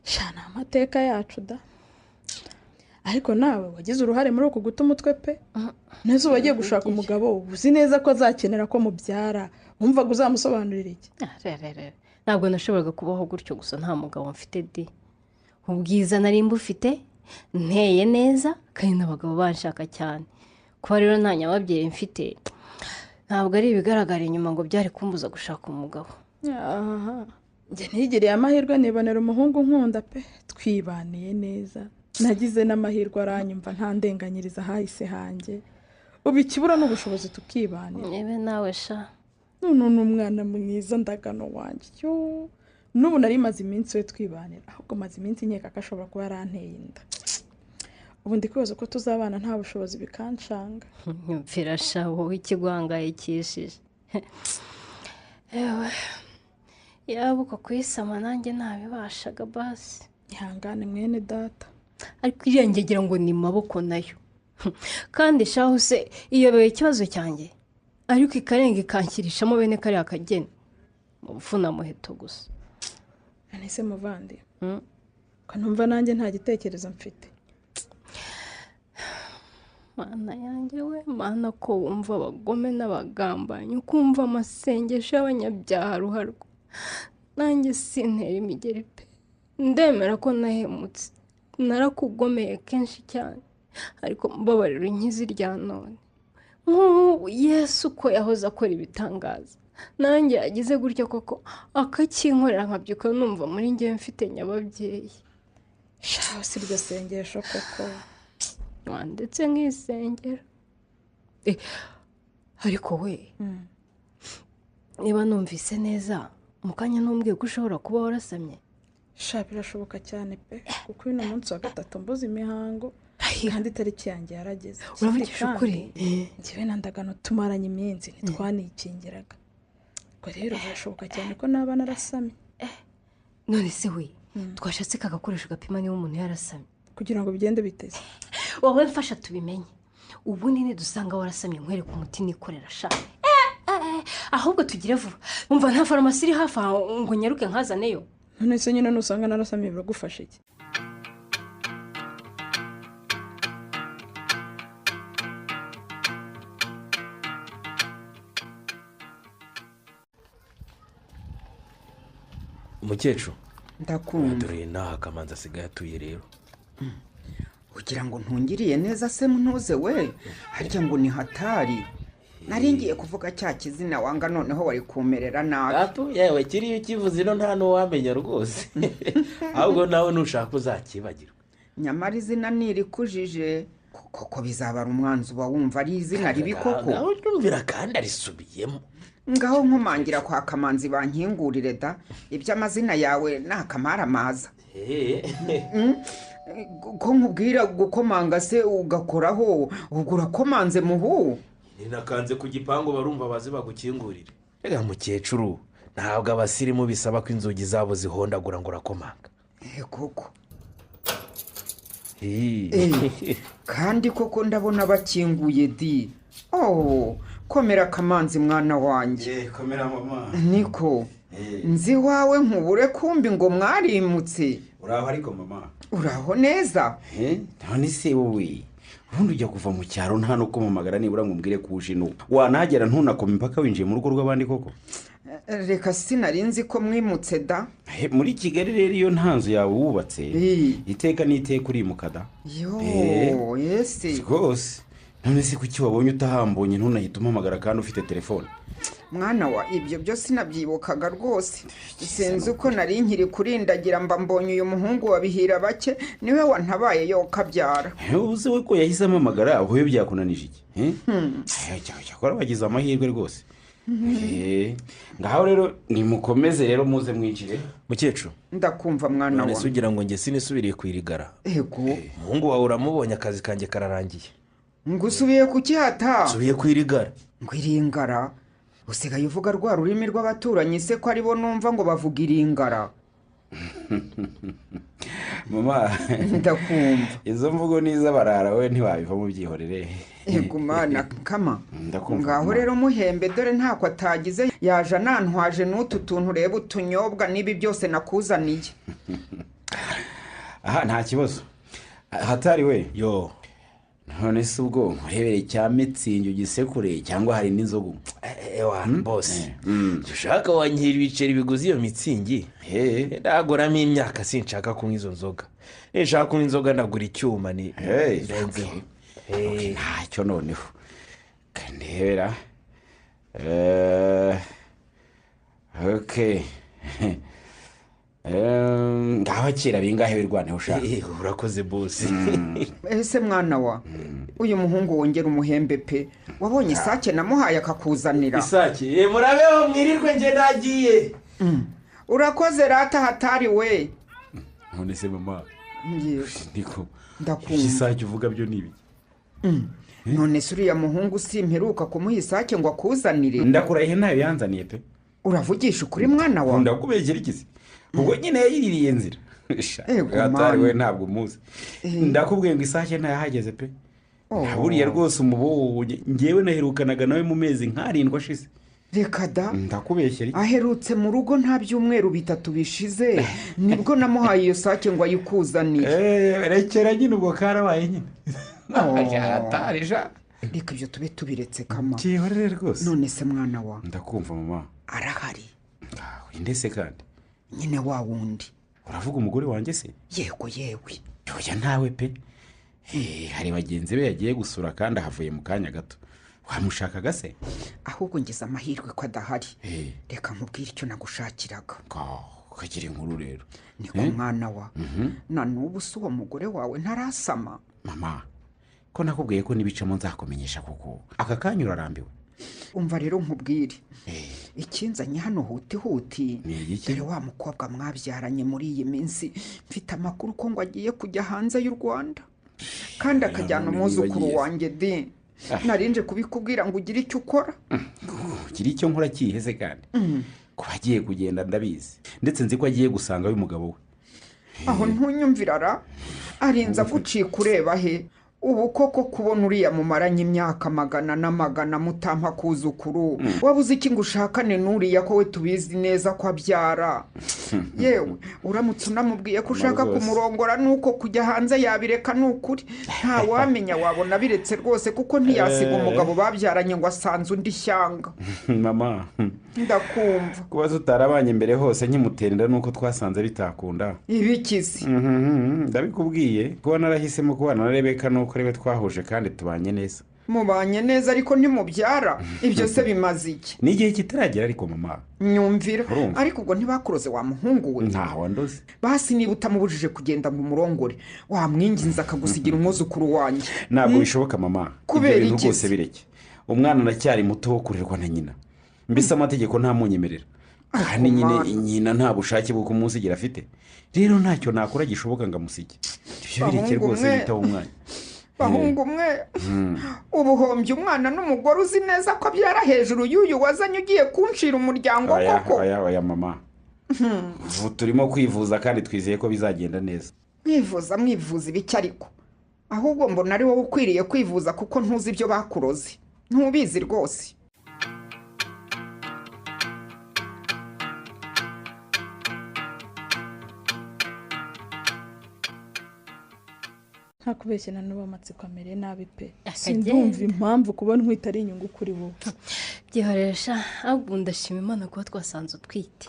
Sha ni amateka yacu da. Ariko nawe wagize uruhare muri uku guta umutwe pe. Nese wagiye gushaka umugabo uzi neza ko azakenera ko mubyara. Wumvaga uzamusobanurira iki? Ntabwo nashoboraga kubaho gutyo gusa nta mugabo mfite di. Ubwiza nari mbufite nteye neza kandi n'abagabo banshaka cyane. Kuba rero nta nyababyeyi mfite ntabwo ari ibigaragara inyuma ngo byari kumbuza gushaka umugabo. Aha. Njye ntigiriye amahirwe nibonera umuhungu nkunda pe, twibaniye neza, nagize n'amahirwe aranyumva nta ndenganyiriza hahise hanjye. Ubu ikibura n'ubushobozi tukibanira. Ebe nawe sha. None ni umwana mwiza Ndagano wanjye. Yo, n'ubu nari maze iminsi we twibanira, ahubwo maze iminsi nkeka ko ashobora kuba yaranteye inda. Ubu ndi kwibaza ko tuzabana nta bushobozi bikanshanga. Nyumvira sha wowe ikiguhangayikishije. Ewe, yaba uko kuyisama nanjye ntabibashaga basi. Ihangane mwene data. Ariko iriya ngira ngo ni maboko nayo. Kandi shahu se iyobewe ikibazo cyanjye, ariko ikarenga ikanshyirishamo bene kariya kageni mu bufuna muheto gusa. None muvandi, ko numva nanjye nta gitekerezo mfite. Mana yanjye we, mana ko wumva abagome n'abagambanyi, ukumva amasengesho y'abanyabyaha ruharwa, nanjye sintera imigeri pe. Ndemera ko nahemutse, narakugomeye kenshi cyane, ariko mbabarira inkizi rya none. Nk'ubu Yesu ko yahoze akora ibitangaza, nanjye yagize gutya koko akakinkorera nkabyuka numva muri njye mfite nyababyeyi. Shaho si iryo sengesho koko. Ndetse nk'isengero. Ariko we, niba numvise neza, mu kanya ntumbwiye ko ushobora kuba warasamye. Sha birashoboka cyane pe, kuko uyu munsi wa gatatu mbuze imihango kandi itariki yanjye yarageze. Uravugisha ukuri? Njyewe na Ndagano tumaranye iminsi ntitwanikingiraga. Ubwo rero birashoboka cyane ko naba narasamye. None se we, twashatse ka gakoresho gapima niba umuntu yarasamye kugira ngo bigende biteze. Wowe mfasha tubimenye. Ubundi nidusanga warasamye nkwereka umuti nikorera sha. Ahubwo tugire vuba. Umva nta farumasi iri hafi aho ngo nyaruke nkazaneyo. None se nyine nusanga narasamye biragufasha iki? Mukecuru, ndakumva. Dore naha Kamanzi asigaye atuye rero. Ugira ngo ntungiriye neza se ntuze we, harya ngo ni hatari. Nari ngiye kuvuga cya kizina wanga noneho wari kumerera nabi. Apu yewe kiriyo ukivuze ino nta n'uwamenya rwose. Ahubwo nawe nushaka uzakibagirwa. Nyamara izina nirikujije koko bizabara umwanzi uba wumva ari izina ribi koko. Nawe ndumvira kandi arisubiyemo. Ngaho nkomangira kwa Kamanzi bankingurire da, iby'amazina yawe nakamara maza. Ko nkubwira gukomanga se ugakoraho, ubwo urakomanze muhu. Ninakanze ku gipangu barumva bazi bagukingurire. Rega mukecuru, ntabwo abasirimu bisaba ko inzugi zabo zihondagura ngo urakomanga. Koko. Kandi koko ndabona bakinguye di. Oh, komera Kamanzi mwana wanjye. Komera mama. Niko. Nzi wawe nkubure kumbi ngo mwarimutse. Uraho ariko mama. Uraho neza. None se wowe ubundi ujya kuva mu cyaro nta no kumamagara nibura ngo umbwire ko uje ino. Wanagera ntunakoma impaka winjiye mu rugo rw'abandi koko. Reka sinari nzi ko mwimutse da. Muri Kigali rero iyo nta nzu yawe wubatse, iteka n'iteka urimuka da. Yo, yesi. Rwose. None se kuki wabonye utahambonye ntunahita umpamagara kandi ufite telefone? Mwana wa, ibyo byo sinabyibukaga rwose. Sinzi uko nari nkiri kurindagira mba mbonye uyu muhungu wabihira bake niwe wantabaye yo kabyara. Uzi we ko yahise amamagara aho yo byakunanije iki? Cyakora bagize amahirwe rwose. Ngaho rero nimukomeze rero muze mwinjire. Mukecuru, ndakumva mwana wa. None se ugira ngo nge sinisubiriye kwirigara? Yego. Umuhungu wawe uramubonye akazi kanjye kararangiye. Ngusubiye kukihata? Nsubiye kwirigara. Ngo iringara? Usigaye uvuga rwa rurimi rw'abaturanyi se ko aribo numva ngo bavuga iringara. Mama, ndakumva. Izo mvugo niza barara we ntiwabiva mu byihorere. Yego mana kama. Ndakumva. Ngaho rero muhembe dore ntako atagize yaje anantwaje n'utu tuntu reba utunyobwa n'ibi byose nakuzaniye. Aha nta kibazo. Hatari we. Yo. None se ubwo nkurebere cya mitsingi ugisekure cyangwa hari n'inzogu? Ewa boss. Ushaka wankira ibiceri biguze iyo mitsingi? Ndagoramo imyaka sinshaka kunywa izo nzoga. Nshaka kunywa inzoga ndagura icyuma ni ndenzeho. Ntacyo noneho. Kandebera. Okay. Ngaho kera bingahe wirwaneho ushaka. Urakoze boss. Ese mwana wa uyu muhungu wongera umuhembe pe, wabonye isake namuhaye akakuzanira. Isake murabeho mwirirwe nge nagiye. Urakoze rata hatari we. None se mama niko ndakumva isake uvuga byo nibi. None se uriya muhungu simperuka kumuha isake ngo akuzanire? Ndakurahe ntayo yanzaniye pe. Uravugisha ukuri mwana wa? Ndakubegera ikizi. Ubwo nyine yayiririye nzira. Hatari we ntabwo muzi. Ndakubwiye ngo isake ntayahageze pe. Buriya rwose umubonye ngewe naherukanaga nawe mu mezi nkarindwa ashize. Reka da. Ndakubeshyera. Aherutse mu rugo nta byumweru bitatu bishize nibwo namuhaye iyo sake ngo ayikuzanire. Rekera nyine ubwo karabaye nyine. Hatari ja. Reka ibyo tube tubiretse kama. Kihorere rwose. None se mwana wa? Ndakumva mama. Arahari. Ndese kandi nyine wa wundi. Uravuga umugore wanjye se? Yego yewe. Oya ntawe pe. Hari bagenzi be yagiye gusura kandi ahavuye mu kanya gato. Wamushakaga se? Ahubwo ngeze amahirwe ko adahari. Reka nkubwire icyo nagushakiraga. Ukagira inkuru rero. Niko mwana wa. Na n'ubu si uwo mugore wawe ntarasama. Mama, ko nakubwiye ko nibicamo nzakumenyesha kuko aka kanya urarambiwe. Umva rero nkubwire. Ikinzanye hano huti huti. Dore wa mukobwa mwabyaranye muri iyi minsi mfite amakuru ko ngo agiye kujya hanze y'u Rwanda. Kandi akajyana umwuzukuru wanjye di. Narinje kubikubwira ngo ugire icyo ukora. Ugire icyo nkora kiheze kandi. Kuba agiye kugenda ndabizi. Ndetse nzi ko agiye gusanga uyu mugabo we. Aho ntunyumvira ra? Arinza gucika ureba he? Ubu koko kubona uriya mumaranye imyaka magana na magana mutampa kuzukuru. Wabuze iki ngo ushakane n'uriya ko we tubizi neza ko abyara? Yewe uramutse unamubwiye ko ushaka kumurongora nuko kujya hanze yabireka nukuri. Nta wamenya wabona biretse rwose kuko ntiyasiga umugabo babyaranye ngo asanze undi shyanga. Mama ndakumva. Kuba tutarabanye mbere hose nkimutenda nuko twasanze bitakunda. Ibikizi. Ndabikubwiye kuba narahisemo kubana na Rebeka nuko rebe twahuje kandi tubanye neza. Mubanye neza ariko ntimubyara. Ibyo se bimaze iki? Ni igihe kitaragera ariko mama. Nyumvira. Ariko ubwo ntibakuroze wa muhungu we. Ntaho wandoze. Basi niba utamubujije kugenda ngo umurongore, wamwinginza akagusigira umwuzukuru wanjye. Ntabwo bishoboka mama. Kubera iki? Rwose bireke. Umwana aracyari muto wo kurerwa na nyina. Mbese amategeko ntamunyemerera. Kandi nyine nyina nta bushake bwo kumusigira afite. Rero ntacyo nakora gishoboka ngo amusige. Ibyo bireke rwose bitaho umwanya. Bahungu mwe ubuhombye umwana n'umugore uzi neza ko abyara hejuru y'uyu wazanye ugiye kunshira umuryango koko. Oya mama. Turimo kwivuza kandi twizeye ko bizagenda neza. Mwivuza ibiki ariko? Ahubwo mbona ari wowe ukwiriye kwivuza kuko ntuzi ibyo bakuroze. Ntubizi rwose. Ntakubeshye na n'ubu amatsiko amere nabi pe. Sindumva impamvu kuba ntwite ari inyungu kuri wowe. Byihoresha ahubwo ndashima Imana kuba twasanze utwite.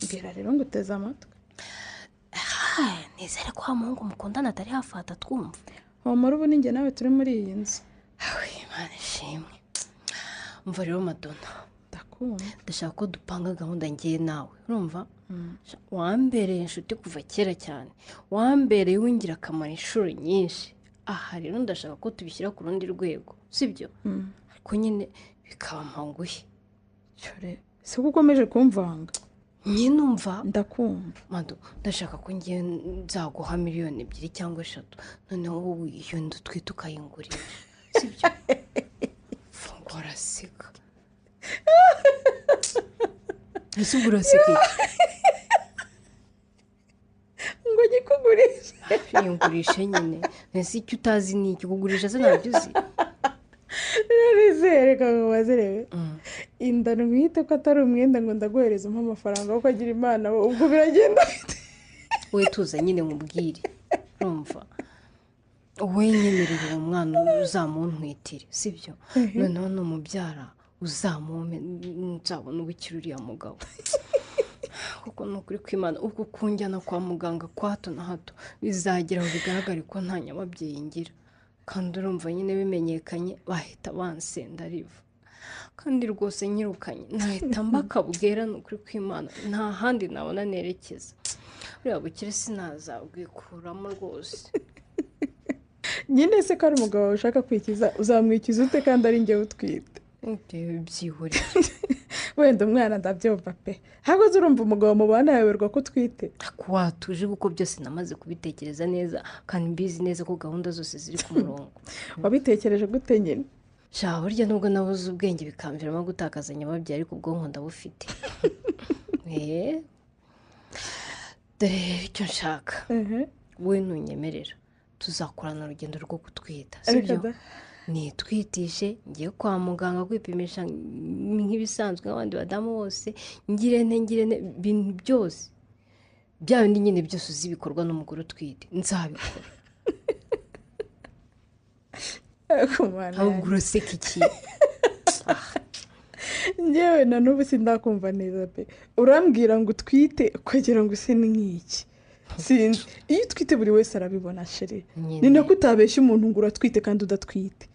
Mbwira rero ngo uteze amatwi. Nizere ko wa muhungu mukundana atari hafi atatwumva. Wamara ubu ninjye nawe turi muri iyi nzu. Imana ishimwe. Umva rero Madonna. Ndakumva. Ndashaka ko dupanga gahunda ngiye nawe. Urumva? Wambereye inshuti kuva kera cyane. Wambereye w'ingirakamaro inshuro nyinshi. Aha rero ndashaka ko tubishyira ku rundi rwego, sibyo? Ariko nyine bikaba mpanguhe. Cyore, se ko ukomeje kumvanga? Nyine umva. Ndakumva. Mado, ndashaka ko ngiye nzaguha 2 cyangwa 3. Noneho wowe iyo nzu twite ukayingurira. Sibyo? Fungura sika. Ese ubwo uraseka iki? Ngo nyikugurishe. Yingurishe nyine. Ese icyo utazi ni iki? Kugurisha se ntabyo uzi? None reka nkubaze rero. Inda ntwite ko atari umwenda ngo ndaguhereza umpa amafaranga kuko agira Imana ubwo biragenda bite? We tuza nyine nkubwire. Urumva? Wowe nyemerera uwo mwana uzamuntwitire, sibyo? Noneho numubyara uzamumpe nzabona ubukira uriya mugabo. Kuko ni ukuri kw'Imana ubwo kunjyana kwa muganga kwa hato na hato bizagera aho bigaragare ko nta nyababyeyi ngira. Kandi urumva nyine bimenyekanye bahita bansenda riva. Kandi rwose nyirukanye nahita mbakabwera ni ukuri kw'Imana, nta handi nabona nerekeza. Buriya bukire sinazabwikuramo rwose. Nyine se ko ari umugabo wawe ushaka kwikiza, uzamwikiza ute kandi ari njyewe utwite? Byihorere. Wenda umwana ndabyumva pe, ahubwo urumva umugabo mubana yayoberwa ko utwite. Watuje kuko byose namaze kubitekereza neza kandi mbizi neza ko gahunda zose ziri ku murongo. Wabitekereje gute nyine? Sha burya nubwo nabuze ubwenge bikamviramo gutakaza nyababyeyi, ariko ubwonko ndabufite. Dore rero icyo nshaka, wowe ntunyemerera tuzakorana urugendo rwo gutwita, sibyo? Nitwitishe ngiye kwa muganga kwipimisha nk'ibisanzwe nk'abandi badamu bose, ngirente ibintu byose bya bindi nyine byose uzi bikorwa n'umugore utwite nzabikora. Ahubwo uraseka iki? Njyewe na n'ubu sindakumva neza pe. Urambwira ngo utwite ukagira ngo use nk'iki? Sinzi. Iyo utwite buri wese arabibona chérie. Ni nako utabeshya umuntu ngo uratwite kandi udatwite.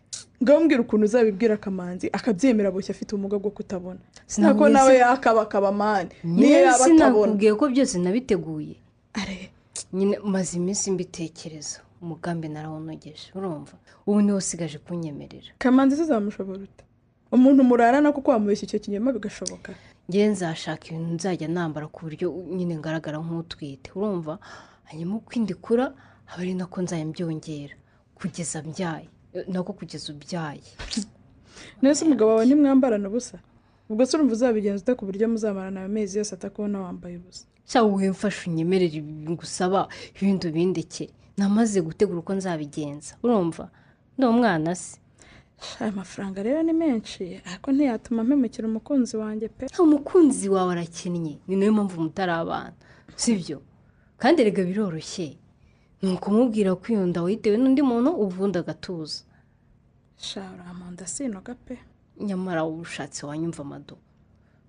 Ngambwira ukuntu uzabibwira Kamanzi akabyemera boshye afite ubumuga bwo kutabona. Nako nawe yakabakaba mani. Niyo yaba atabona. Sinakubwiye ko byose nabiteguye. Nyine maze iminsi mbitekereza, umugambi narawunogeje, urumva? Ubu niwo usigaje kunyemerera. Kamanzi tuzamushobora ute? Umuntu murarana kuko wamubeshya icyo kinyoma bigashoboka. Njye nzashaka ibintu nzajya nambara ku buryo nyine ngaragara nk'utwite, urumva? Hanyuma uko inda ikura aba ari nako nzajya mbyongera kugeza mbyaye, nako kugeza ubyaye. Nese umugabo wawe ntimwambarana ubusa? Ubwo se urumva uzabigenza ute ku buryo muzamarana ayo mezi yose atakubona wambaye ubusa? Sha wowe mfashe unyemerere ngusaba ibindi bindekere. Namaze gutegura uko nzabigenza, urumva? Ndi umwana se. Aya mafaranga rero ni menshi ariko ntiyatuma mpemukira umukunzi wanjye pe. Umukunzi wawe arakinnye, ni nayo mpamvu mutari abana, sibyo? Kandi erega biroroshye, ni ukumubwira ko iyo nda wayitewe n'undi muntu ubundi agatuza. Sha urampanda sinoga pe. Nyamara ubushatse wanyumva Mado,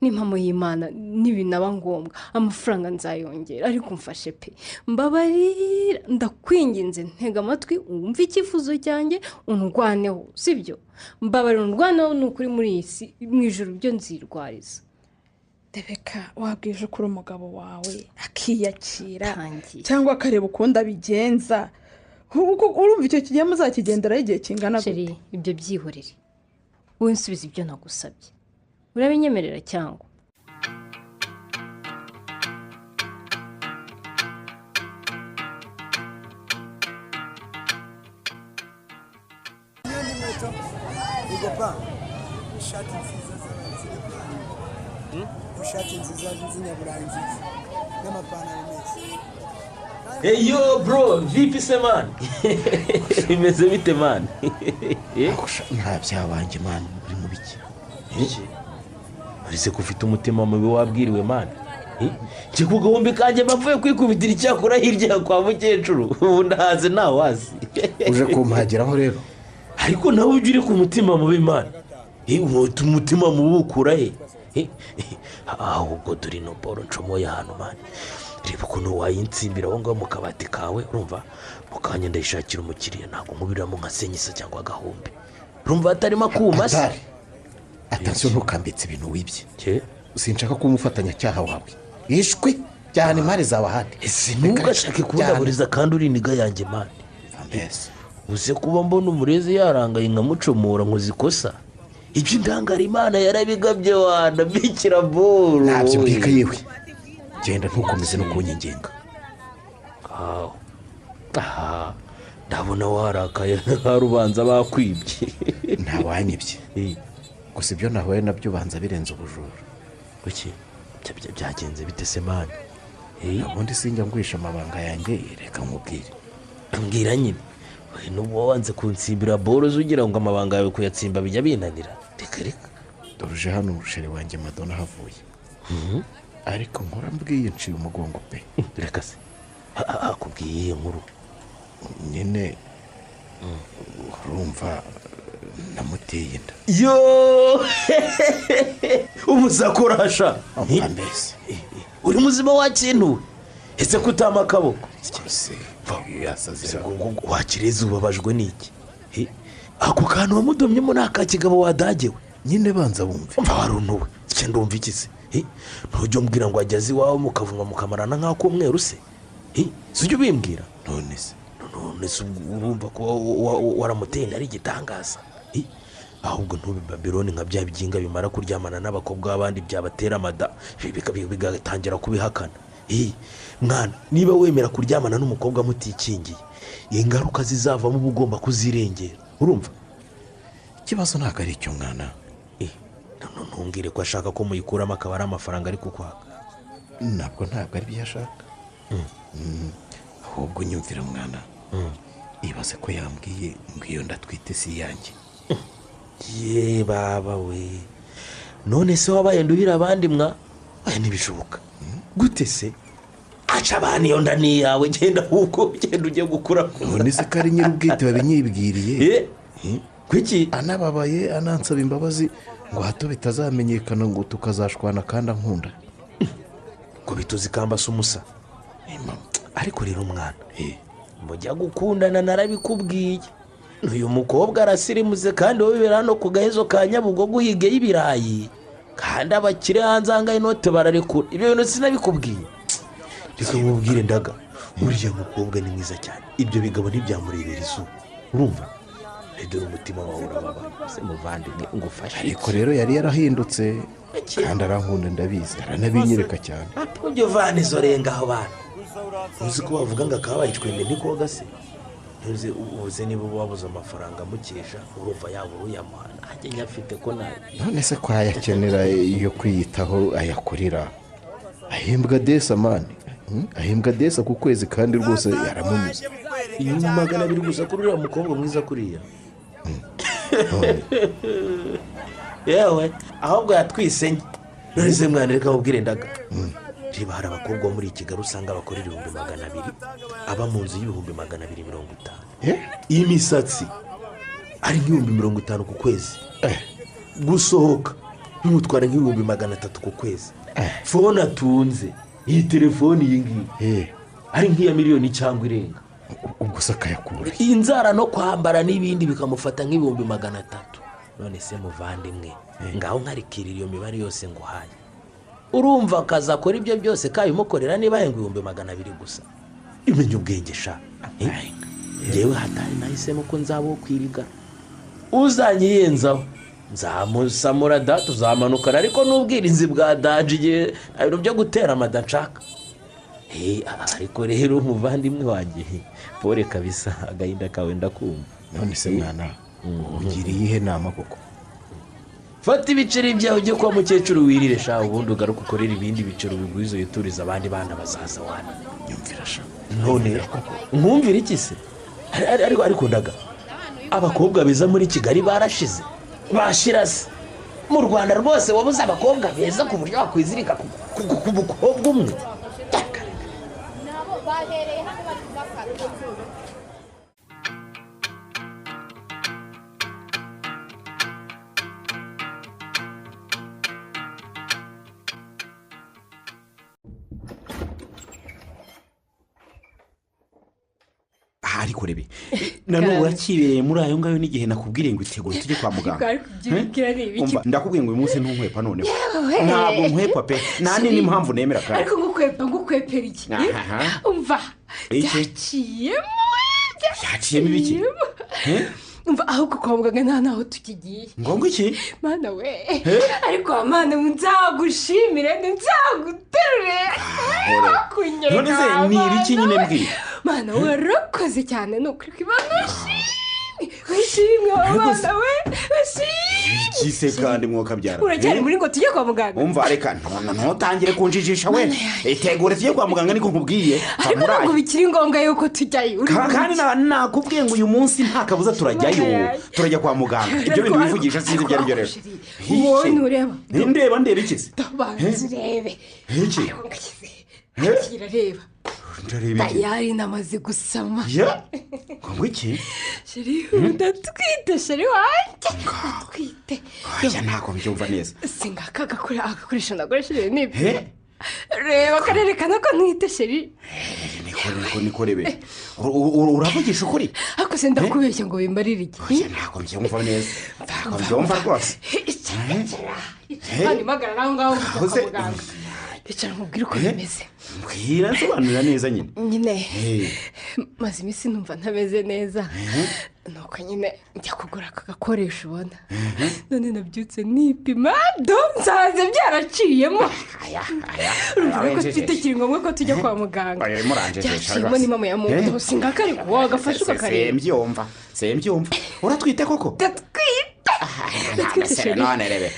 n'impamo y'Imana nibinaba ngombwa amafaranga nzayongera, ariko mfashe pe, mbabarira, ndakwinginze, ntega amatwi wumve icyifuzo cyanjye undwaneho, sibyo? Mbabarira undwaneho, ni ukuri muri iyi si mu ijoro byo nzirwariza. Rebeka, wabwije ukuri umugabo wawe akiyakira cyangwa akareba ukundi abigenza. Urumva icyo kigiye muzakigenderaho igihe kingana gute? Ibyo byihorere, wowe nsubiza ibyo nagusabye. Urabinyemerera cyangwa? Eyo bro, vipi se man? Imeze bite man? Nta byabanjye man, uri mu biki? Iki? Uretse ko ufite umutima mubi wabwiriwe man. Nje kugahombe kanjye bavuye kwikubitira icyakora hirya kwa mukecuru. Ubu ndahaze ntawazi. Uje kumpageraho rero. Ariko nawe ujye uri ku mutima mubi man. Umutima mubi ukura he? Ahubwo dore ino boro ncomoye ahantu man. Reba ukuntu wayinsimbira aho ngaho mu kabati kawe, urumva? Mukanya ndayishakira umukiriya, ntabwo nkubiramo nka senyisa cyangwa agahombe. Urumva hatarimo akuma se? Attention, ntukambitse ibintu wibye. Sinshaka ko umufatanyacyaha wawe yishwe cyane imari zawe ahandi. Ese ntugashake kundaburiza kandi uri iniga yanjye man. Uze kuba mbona umurezi yarangaye nkamucomora nkoze ikosa. Ibyo indangara Imana yarabigabye wana bikira boro. Ntabyo mbika yewe. Genda ntukomeze no kunyengenga. Aha. Ndabona warakaye nkarubanza bakwibye. Ntawanyibye. Gusa ibyo nahuye nabyo banza birenze ubujura. Kuki? Byagenze bite se man? Ubundi sinjya ngwisha amabanga yanjye, reka nkubwire. Mbwira nyine. Nubwo wanze kunsimbira boro ugira ngo amabanga yawe kuyatsimba bijya binanira. Reka reka. Doruje hano umusheri wanjye Madonna havuye. Ariko nkora mbwiye nciye umugongo pe. Reka se. Akubwiye inkuru. Nyine urumva namuteye inda. Yo! Umuzakorasha. Mbese. Uri muzima wakintu. Ese kutama akaboko. Wakireza ubabajwe n'iki? Ako kantu wamudomyemo ni akakigabo wadagewe. Nyine banza wumve. Umva waruntuwe cye ndumva iki se? Ntujya umbwira ngo ageze iwawe mukavuma mukamarana nk'akumweru se? Sijya ubimbwira? None se urumva ko waramuteye ari igitangaza? Ahubwo ntube Babylon nka bya byinga bimara kuryamana n'abakobwa b'abandi byabatera amada bigatangira kubihakana. Mwana, niba wemera kuryamana n'umukobwa mutikingiye, ingaruka zizavamo uba ugomba kuzirengera. Urumva? Ikibazo ntabwo ari icyo mwana. Ntumbwire ko ashaka ko muyikuramo akaba ari amafaranga ari kukwaka. Ntabwo ari byo ashaka. Ahubwo nyumvira mwana. Ibaze ko yambwiye ngo iyo ndatwite si iyanjye. Ye baba we, none se wabaye nduhira abandi mwa? Oya ntibishoboka. Gute se? Aca abana iyo nda ni iyawe, genda ahubwo genda ujye gukura. None se ko ari nyir'ubwite wabinyibwiriye? Kuki? Anababaye anansaba imbabazi ngo hato bitazamenyekana ngo tukazashwana kandi ankunda. Ngo bituzi kamba se umusa. Ariko rero mwana, mujya gukundana narabikubwiye. Uyu mukobwa arasirimuze kandi wowe bibera hano ku gahezo ka Nyabugogo uhigeyo ibirayi, kandi abakire hanze aha ngaha inote bararekura. Ibyo bintu sinabikubwiye. Reka nkubwire ndaga, uriya mukobwa ni mwiza cyane, ibyo bigabo ntibyamurebera izuba. Urumva? Dore umutima wawe urababaye se muvandimwe, ngufashe. Ariko rero yari yarahindutse kandi arankunda ndabizi, aranabinyereka cyane. Ujye uvana izo renga aho bana. Uzi ko bavuga ngo akabaye icwende ntikoga se? Ntuzi ubuze niba wabuze amafaranga mukesha urumva yabura uyamuha, nanjye nyafite ko nayo. None se ko ayakenera iyo kwiyitaho ayakorera? Ahembwa desa mani, ahembwa desa ku kwezi kandi rwose yaramunyuze. 200 gusa kuri uriya mukobwa mwiza kuriya. Yewe ahubwo yatwisenye. None se mwana reka nkubwire ndaga, reba hari abakobwa muri Kigali usanga bakora 200,000 aba mu nzu y'250,000. Imisatsi ari nk'ibihumbi 50 ku kwezi. Gusohoka bimutwara nk'ibihumbi 300 ku kwezi. Fone atunze iyi telefone iyi ngiyi ari nk'iya miliyoni cyangwa irenga. Ubwo se akayakura? Inzara no kwambara n'ibindi bikamufata nk'ibihumbi 300. None se muvandimwe, ngaho nkarikirira iyo mibare yose nguhaye, urumva akazi akora ibyo byose kabimukorera niba ahenga 200,000 gusa? Imenya ubwenge sha. Njyewe hatari nahisemo ko nzaba wo kwirigara, uzanyiyenzaho nzamusamura da, tuzamanukana, ariko n'ubwirinzi bwa daje igihe ibintu byo gutera amada nshaka. Ariko rero umuvandimwe wanjye pole kabisa, agahinda kawe ndakumva. None se mwana, ugiriye iyihe nama koko? Fata ibiceri byawe ujye kwa mukecuru wirire sha, ubundi ugaruke ukorere ibindi biceri ubigwize uyiturize abandi bana bazaza wana. Nyumvira sha. None nkumvira iki se? Ariko ndaga, abakobwa beza muri Kigali barashize, bashira se. Mu Rwanda rwose wabuze abakobwa beza ku buryo wakwizirika ku mukobwa umwe. Ariko rebe nanone urakibereye muri ayo ngayo n'igihe nakubwiriye ngo itegure tujye kwa muganga. Umva ndakubwiye ngo uyu munsi ntunkwepa noneho. Ntabwo nkwepa pe, nta n'indi mpamvu nemera kandi. Ariko ngukwepera iki? Umva byaciyemo ibiki? Umva ahubwo kwa muganga nta naho tukigiye. Ngombwa iki? Mana we, ariko mana nzagushimire nzaguterure. None se ni ibiki nyine mbwira? Mana warakoze cyane ni ukuri kw'Imana, wishimwe mana we, wishimwe. Iki se kandi mwokabyara? Uracyari muri ngo tujye kwa muganga? Umva reka ntutangire kunjijisha we. Itegure tujye kwa muganga niko nkubwiye. Ariko ntabwo bikiri ngombwa yuko tujyayo. Kandi nakubwiye ngo uyu munsi nta kabuza turajyayo, turajya kwa muganga. Ibyo bintu bivugisha sinzi ibyo ari byo rero. Wowe ntureba. Ndeba ndeba iki se? Banza urebe. Iki? Kirareba. Tayari namaze gusama. Ngo iki? Sheri ndatwite, sheri wanjye ndatwite. Oya ntabwo mbyumva neza. Singaka agakoresho nakoresheje nibyo. Reba karerekana ko ntwite sheri. Niko rebe. Uravugisha ukuri? Ariko se ndakubeshya ngo wimbarire iki? Oya ntabwo mbyumva neza. Ntabwo mbyumva rwose. Icara impagarara aho ngaho kwa muganga. Icara nkubwire uko bimeze. Mbwira nsobanurira neza nyine. Nyine maze iminsi numva ntameze neza. Nuko nyine njya kugura aka gakoresho ubona. None nabyutse nipima do nsanze byaraciyemo. Urumva ko bitakiri ngombwa ko tujya kwa muganga. Byaciyemo ni mama ya muntu singaka ariko wagafashe ukakareba. Sembyumva. Uratwite koko? Ndatwite. None rebe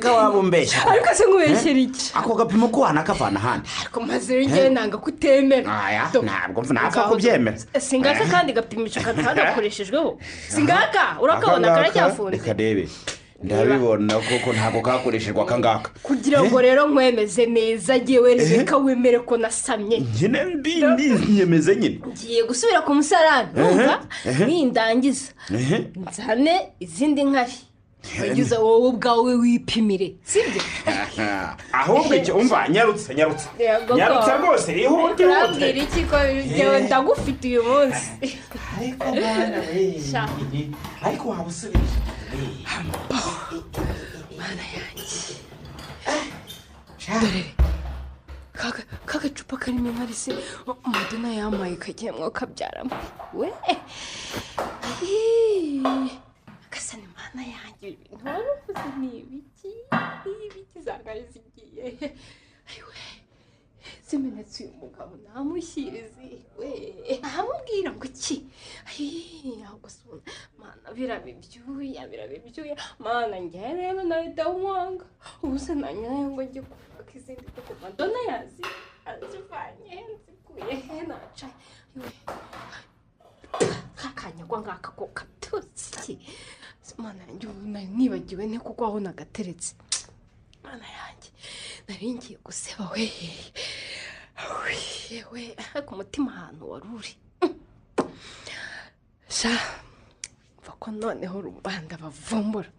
ko waba umbeshya. Ariko se nkubeshyera iki? Ako gapimo ko wanakavana ahandi. Ariko maze njyewe nanga kutemera. Aya ntabwo napfa kubyemera. Singaka kandi gapimisho katanakoreshejweho. Singaka urakabona karacyafunze. Reka debe. Ndabibona koko ntabwo kakoreshejwe akangaka. Kugira ngo rero nkwemeze neza ngewe reka wemere ko nasamye. Nyine nyemeze nyine. Ngiye gusubira ku musarani numva nindangiza. Nzane izindi nkari. Wagize wowe ubwawe wipimire, sibyo? Ahubwo icyo umva nyarutse. Nyarutse rwose ihute. Urambwira iki ko ngewe ndagufite uyu munsi. Ariko mwana we. Ariko waba usubije. Mana yanjye. Dore kagacupa karimo inkari se Madonna yampaye kagiyemo kabyaramo. We. Gasani mana yanjye ibintu wari uvuze ni ibiki? Ibiki zangari zigiye. Ayiwe. Zimenetse uyu mugabo namushyirize we. Ahamubwira ngo iki? Ahubwo se mana biraba ibyuya mana njye rero nahita nkwanga. Ubu se nanyurayo ngo njye kubaka izindi kuko Madonna yazi azivanye nzikuye he naca. Ayiwe. Kakanyagwa ngaka ko katutsi. Mana yanjye ubu nibagiwe ne kuko aho nagateretse. Mana yanjye nari ngiye guseba we. Yewe ku mutima ahantu wari uri. Sha mva ko noneho rubanda bavumbura.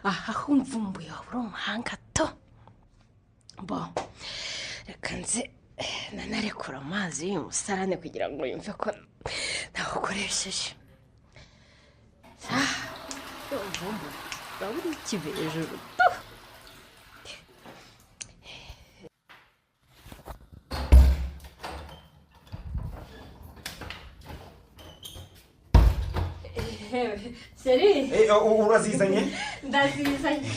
Aha humvumbuye wabura umuhanga to. Bo reka nze nanarekura amazi y'uyu musarane kugira ngo yumve ko nawukoresheje. Mvumbura urabura ikive hejuru. Seri. Urazizanye? Ndazizanye.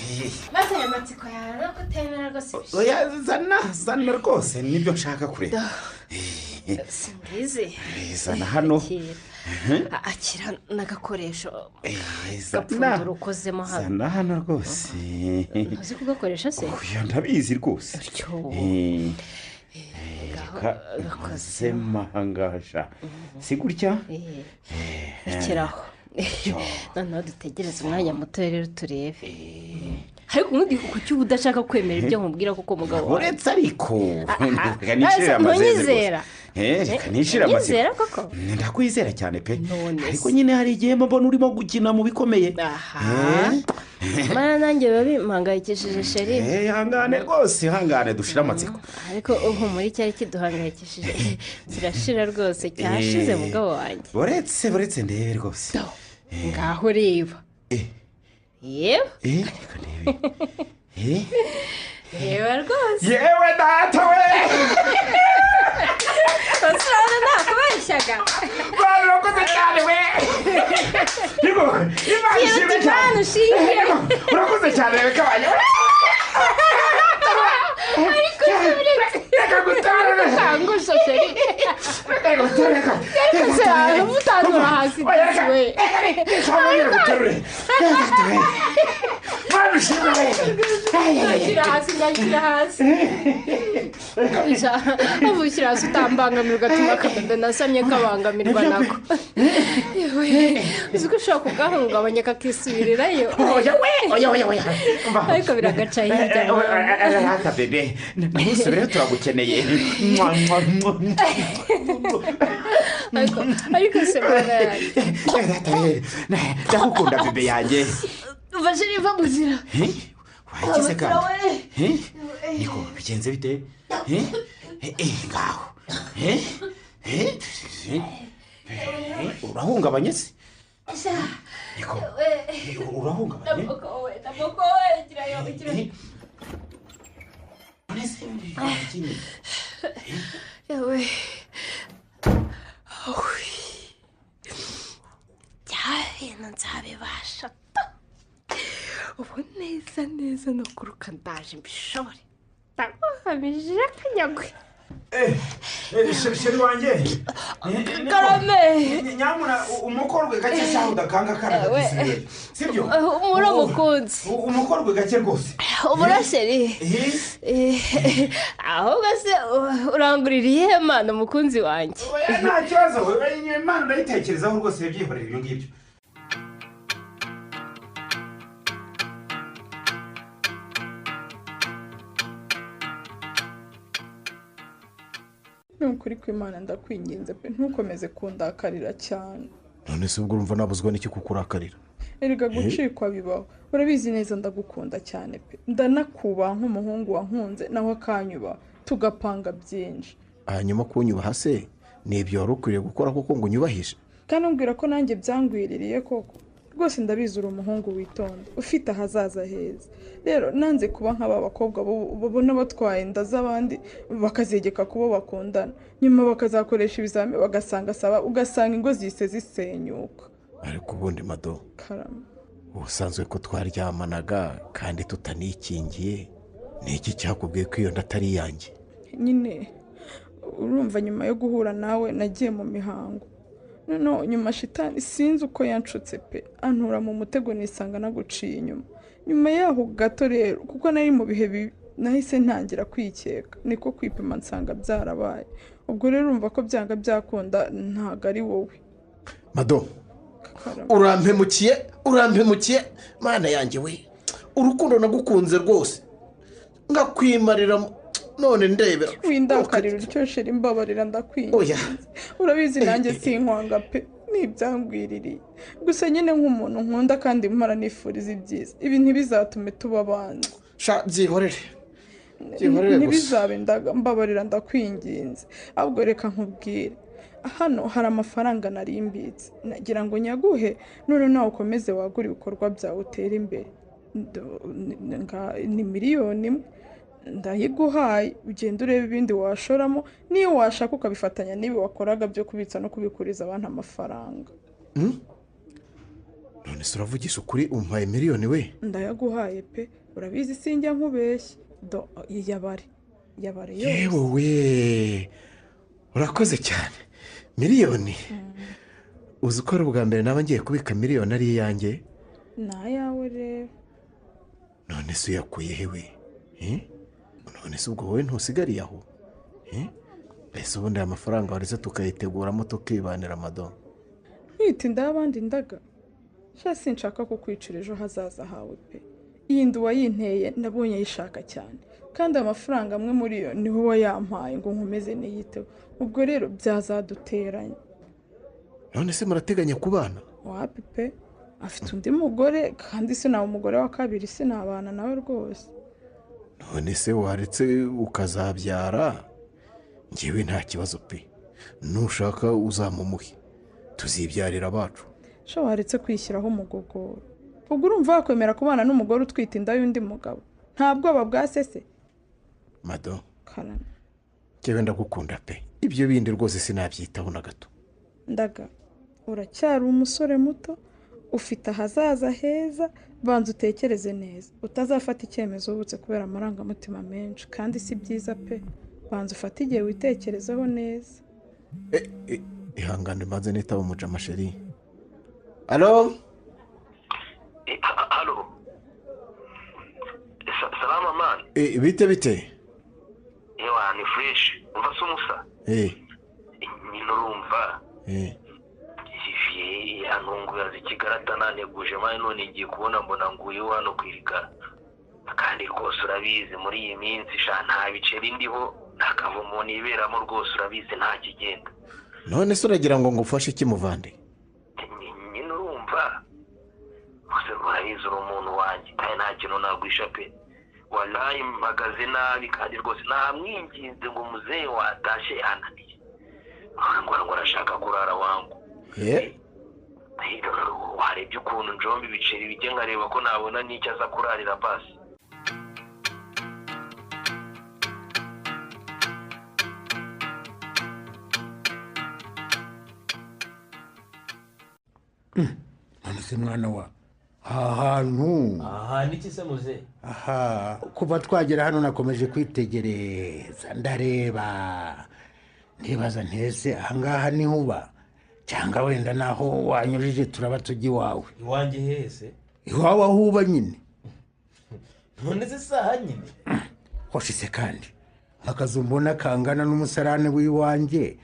Maze aya matsiko yawe no kutemera rwose. Oya zana rwose nibyo nshaka kureba. Singizi. Zana hano. Akira n'agakoresho. Gapfundura ukozemo hano. Zana hano rwose. Uzi kugakoresha se? Oya ndabizi rwose. Gakozemo ahangaha. Si gutya? Rekeraho. Noneho dutegereze umwanya muto rero turebe. Ariko ubundi kuki uba udashaka kwemera ibyo nkubwira kuko mugabo wawe? Uretse ariko reka nicire amazeze. Reka nicire amazeze. Ndakwizera cyane pe. Ariko nyine hari igihe mbona urimo gukina mu bikomeye. Mana nanjye biba bimpangayikishije sheri. Ihangane rwose, ihangane dushira amatsiko. Ariko muri cyari kiduhangayikishije kirashira rwose, cyashize mugabo wanjye. Buretse ndebe rwose. Ngaho reba. Yewe. Reka ndebe. Yewe rwose. Yewe data we. Basana nakubeshyaga. Barakoze cyane we. Imana ishimwe cyane. Urakoze cyane reka banye. Ariko reka gutarura. Kangusha sheri. Reka gutarura. Ariko se umutanura hasi we. Reka gutarure. Imana ishimwe we. Ndashyira hasi. Avushyira hasi utambangamirwa ugatuma akabebe nasamye kabangamirwa nako. Yewe uzi ko ushobora kugahungabanya kakisubirirayo. Oya we, oya. Ariko biragaca hirya. Rata bebe, ntusubireyo turagukeneye. Ariko se mwana yanjye. Rata we, ndagukunda bebe yanjye. Uva sheri va muzira. Wakize kandi. Niko bigenze bite? Ngaho. Urahungabanye se? Niko urahungabanye? Ndamukowe girayo girayo. Yawe. Cyane nzabibasha. Ubu neza neza no kuruka ndaje mbishobore. Ndaguhamije kanyagwe. Sheri wanjye. Karame. Nyamuna umukorwe gake cyaho udakanga kana gisigaye. Sibyo? Umura mukunzi. Umukorwe gake rwose. Umura sheri. Ahubwo se urangurira iyihe mana mukunzi wanjye? Nta kibazo, Imana ndayitekerezaho rwose byihorera ibyo ngibyo. Nukuri kw'Imana ndakwinginze pe ntukomeze kundakarira cyane. None se ubwo urumva nabuzwa n'iki kukurakarira? Erega gucikwa bibaho. Urabizi neza ndagukunda cyane pe. Ndanakubaha nk'umuhungu wankunze nawe akanyuba tugapanga byinshi. Hanyuma kunyubaha se ni ibyo wari ukwiriye gukora kuko ngo unyubahishe? Kandi umbwira ko nanjye byangwiririye koko. Rwose ndabizi uri umuhungu witonda ufite ahazaza heza. Rero nanze kuba nk'aba bakobwa babona batwaye inda z'abandi bakazegeka kubo bakundana, nyuma bakazakoresha ibizami bagasanga saba, ugasanga ingo zise zisenyuka. Ariko ubundi Mado, karama, ubusanzwe ko twaryamanaga kandi tutanikingiye, ni iki cyakubwiye ko iyo nda atari iyanjye? Nyine urumva nyuma yo guhura nawe nagiye mu mihango. Noneho nyuma shitani sinzi uko yanshutse pe, antura mu mutego nisanga naguciye inyuma. Nyuma yaho gato rero kuko nari mu bihe bibi nahise ntangira kwikeka, niko kwipima nsanga byarabaye. Ubwo rero urumva ko byanga byakunda ntago ari wowe. Mado, urampemukiye mana yanjye we. Urukundo nagukunze rwose ngakwimarira none ndebera. Windakarira utyo sheri, mbabarira ndakwinginze. Urabizi nanjye sinkwanga pe, nibyangwiririye. Gusa nyine nk'umuntu nkunda kandi mpora nifuriza ibyiza, ibi ntibizatume tuba abanzi. Sha byihorere. Byihorere gusa. Ntibizabe ndaga, mbabarira ndakwinginze. Ahubwo reka nkubwire, hano hari amafaranga narimbitse nagira ngo nyaguhe, none nawe ukomeze wagura ibikorwa byawe utere imbere. Ni 1,000,000 ndayiguhaye, ugenda urebe ibindi washoramo, niyo washaka ukabifatanya n'ibi wakoraga byo kubitsa no kubikuriza abantu amafaranga. None se uravugisha ukuri umpaye 1,000,000 we? Ndayaguhaye pe, urabizi sinjya nkubeshya. Do yabare yabare yose. Yewe we, urakoze cyane. 1,000,000. Uzi ko ari ubwa mbere naba ngiye kubika 1,000,000 ari iyanjye? Nayawe rero. None se uyakuye he we? None se ubwo wowe ntusigariye aho? Ese ubundi aya mafaranga waretse tukayiteguramo tukibanira Mado? Ntitinda abandi ndaga. Sha sinshaka kukwicira ejo hazaza hawe pe. Iyi ndu wayinteye nabonye ayishaka cyane, kandi amafaranga amwe muri yo ni wowe yampaye ngo nkomeze niyiteho. Ubwo rero byazaduteranya. None se murateganya kubana? Wapi pe, afite undi mugore kandi sinaba umugore wa kabiri, sinabana nawe rwose. None se waretse ukazabyara? Njyewe nta kibazo pe, nushaka uzamumuhe tuzibyarira abacu. Sha waretse kwishyiraho umugogoro. Ubwo urumva wakwemera kubana n'umugore utwite inda y'undi mugabo? Nta bwoba bwa sese? Mado, karame, njyewe ndagukunda pe, ibyo bindi rwose sinabyitaho na gato. Ndaga, uracyari umusore muto, ufite ahazaza heza, banza utekereze neza, utazafata icyemezo ubutse kubera amarangamutima menshi, kandi si byiza pe. Banza ufate igihe witekerezeho neza. Ihangane mbanze nitaba umujama sheri. Alo? Halo. Salama man. Bite bite? Ewa ni fresh. Umva se umusa? Nyine urumva. Antunguye ikigarata naneguje mane none ngiye kubona mbona nguye hano kwirigara. Kandi rwose urabizi muri iyi minsi sha nta biceri ndiho, nta niberamo rwose urabizi nta kigenda. None se uragira ngo ngufashe iki muvande? Nyine urumva. Gusa urabizi uri umuntu wanjye kandi nta kintu nagwisha pe. Wallahi mpagaze nabi kandi rwose namwinginze ngo muzehe watashe ananiye. Ngo arashaka kurara wangu. Warebye ukuntu njomba ibiceri bijye nkareba ko nabona n'icyo aza kurarira basi. None se mwana wa, aha hantu? Aha niki se muze? Aha kuva twagera hano nakomeje kwitegereza, ndareba, ntibaza ntese ahangaha niho uba cyangwa wenda naho wanyujije turaba tujya iwawe. Iwanjye hese? Iwawe aho uba nyine. None se saha nyine? Hoshise kandi akazu mbona kangana n'umusarane w'iwanjye,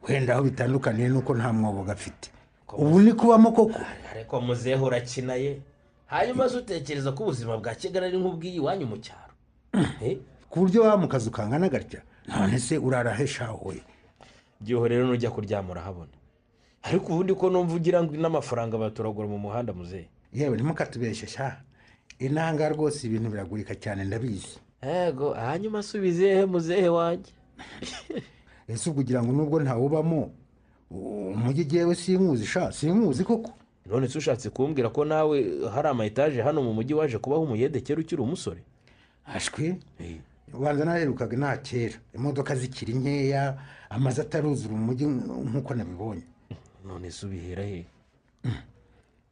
wenda aho bitandukaniye nuko nta mwobo gafite. Ubu ni kubamo koko? Ariko muzehe urakina ye. Hanyuma se utekereza ko ubuzima bwa Kigali ari nk'ubw'iyi iwanyu mu cyaro? Ku buryo waba mu kazu kangana gatya? None se urara he shawe? Giho rero nujya kuryama urahabona. Ariko ubundi ko numva ugira ngo n'amafaranga baturagura mu muhanda muzehe. Yewe ntimukatubeshe sha, inanga rwose ibintu biragurika cyane ndabizi. Yego, hanyuma asubize he muzehe wanjye? Ese ubwo ugira ngo nubwo ntawubamo umujyi jyewe sinkuzi sha, sinkuzi koko. None se ushatse kumbwira ko nawe hari ama etaje hano mu mujyi waje kubaho umuyedekera ukiri umusore? Ashwi ubanza naherukaga nta kera, imodoka zikiri nkeya, amazu ataruzura umujyi nk'uko nabibonye. None se ubihera he?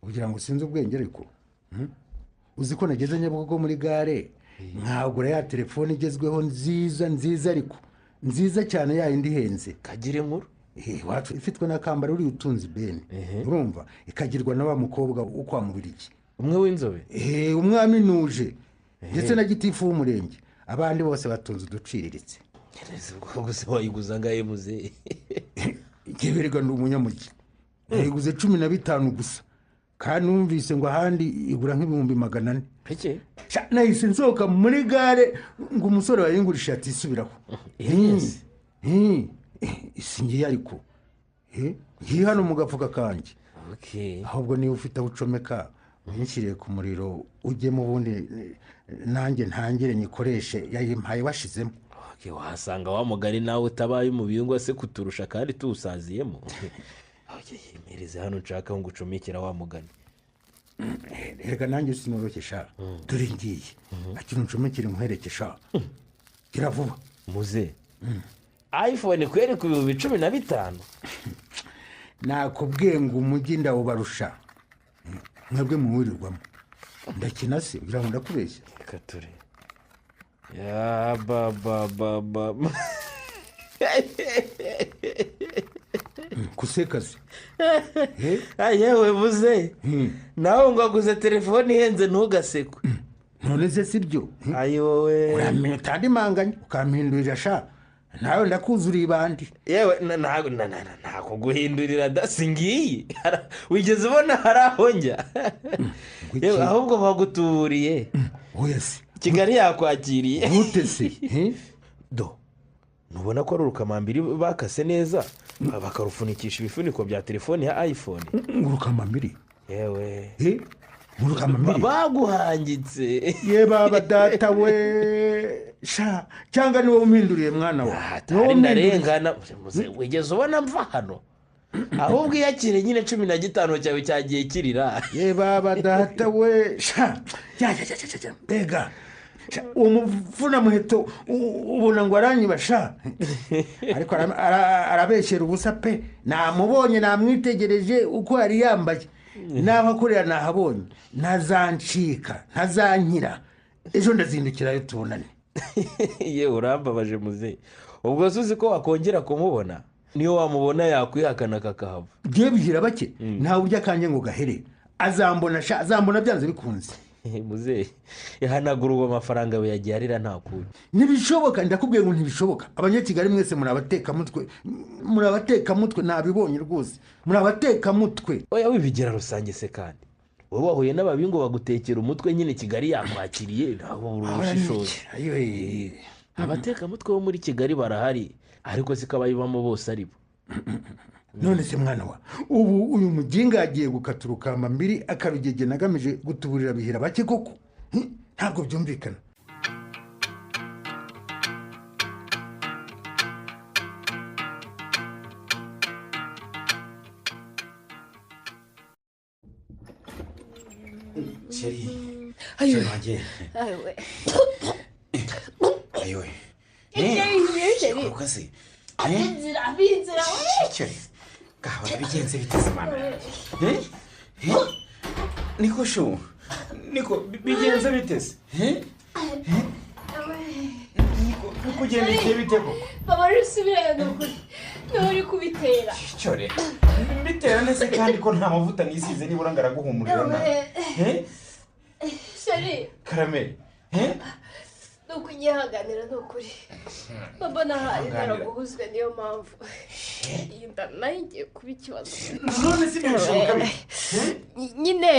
Ugira ngo sinzi ubwenge ariko uzi ko nageze Nyabugogo muri gare nkagura ya telefone igezweho nziza nziza, ariko nziza cyane ya yindi ihenze. Kagira inkuru. Iwacu ifitwe na Kambara uri utunze ibeni, urumva, ikagirwa na wa mukobwa wo kwa Mubirigi. Umwe w'inzobe? Umwami nuje ndetse na gitifu w'umurenge, abandi bose batunze uduciriritse. Gusa wayiguza ngahe muzehe? Ngeberega ndi umunyamujyi, nayiguze 15 gusa, kandi numvise ngo ahandi igura nk'ibihumbi 400. Peke? Nahise nsohoka muri gare ngo umusore wayingurisha atisubiraho. Isi ngiye ariko ngiye hano mu gafuka kanjye. Ahubwo niba ufite aho ucomeka unshyiriye ku muriro ujyemo, ubundi nanjye ntangire nyikoreshe yayimpaye washizemo. Wahasanga wa mugari nawe utabaye umubingwa se kuturusha kandi tuwusaziyemo. Mpereze hano nshaka ngo ucomekera wa mugani. Reka nanjye sinoroshye sha, dore ngiye ati uncomekere nkwereke sha, gira vuba muze. iPhone kweri ku 15,000? Nakubwiye ngo umujyi ndawubarusha, mwebwe muwirirwamo. Ndakina se ugira ngo ndakubeshya? Reka ture ya ba ba ba ba. Kusekaze yewe muze, nawe ngo aguze telefone ihenze ntugasekwe. None se sibyo? Ayowe uramenya utandimanganya ukampindurira sha, nawe ndakuzuriye ibandi. Yewe ntakuguhindurira da, singiye wigeze ubona hari aho njya. Yewe ahubwo bagutuburiye. Oya se Kigali yakwakiriye gute se? Do nubona ko ari urukamambiri bakase neza bakarufunikisha ibifuniko bya telefone ya iPhone. Urukamambiri? Yewe urukamambiri baguhangitse. Ye baba data we sha, cyangwa niwe umpinduriye mwana wa. Wowe ndarengana wigeze ubona mva hano? Ahubwo iyakire nyine 15 cyawe cyagiye kirira. Ye baba data we sha, ya ya ya mbega uwo muvuna muheto ubona ngo aranyiba sha, ariko arabeshyera ubusa pe. Namubonye namwitegereje uko yari yambaye naho akorera nahabonye, ntazancika ntazankira, ejo ndazindukirayo tubonane. Ye urambabaje muze, ubwo se uzi ko wakongera kumubona? Niyo wamubona yakwihakana kakahava. Ngiye bigira bake ntawe urya kanjye ngo gahere, azambona sha, azambona byanze bikunze. Muze ihanagura uwo mafaranga we yagiye arira nta kundi. Ntibishoboka, ndakubwiye ngo ntibishoboka. Abanyakigali mwese muri abatekamutwe, muri abatekamutwe, nabibonye rwose, muri abatekamutwe. Oya wibigira rusange se kandi wowe wahuye n'ababingo bagutekera umutwe nyine, Kigali yakwakiriye ntabwo urushishoza. Abatekamutwe bo muri Kigali barahari, ariko siko abayibamo bose ari bo. None se mwana wa, ubu uyu muginga yagiye gukata urukambambiri akarugegena agamije gutuburira bihira bake koko? Ntabwo byumvikana. Chéri. Chéri wanjye. Ayiwe. Ayiwe. Chéri. Kukazi. Inzira, inzira we. Chéri. Gahora bigenze biteze mana. Niko shu. Niko bigenze biteze. Niko kugenda bite koko. Baba rusubirayo nukuri. Nturi kubitera. Cyore. Mbitera nese kandi ko nta mavuta nisize nibura ngaraguhumurira na. Chéri. Karame. Nuko nyihanganira nukuri. Baba nahaye naraguhuzwe niyo mpamvu. Iyi nda nayo igiye kuba ikibazo. None si bishoboka bite? Nyine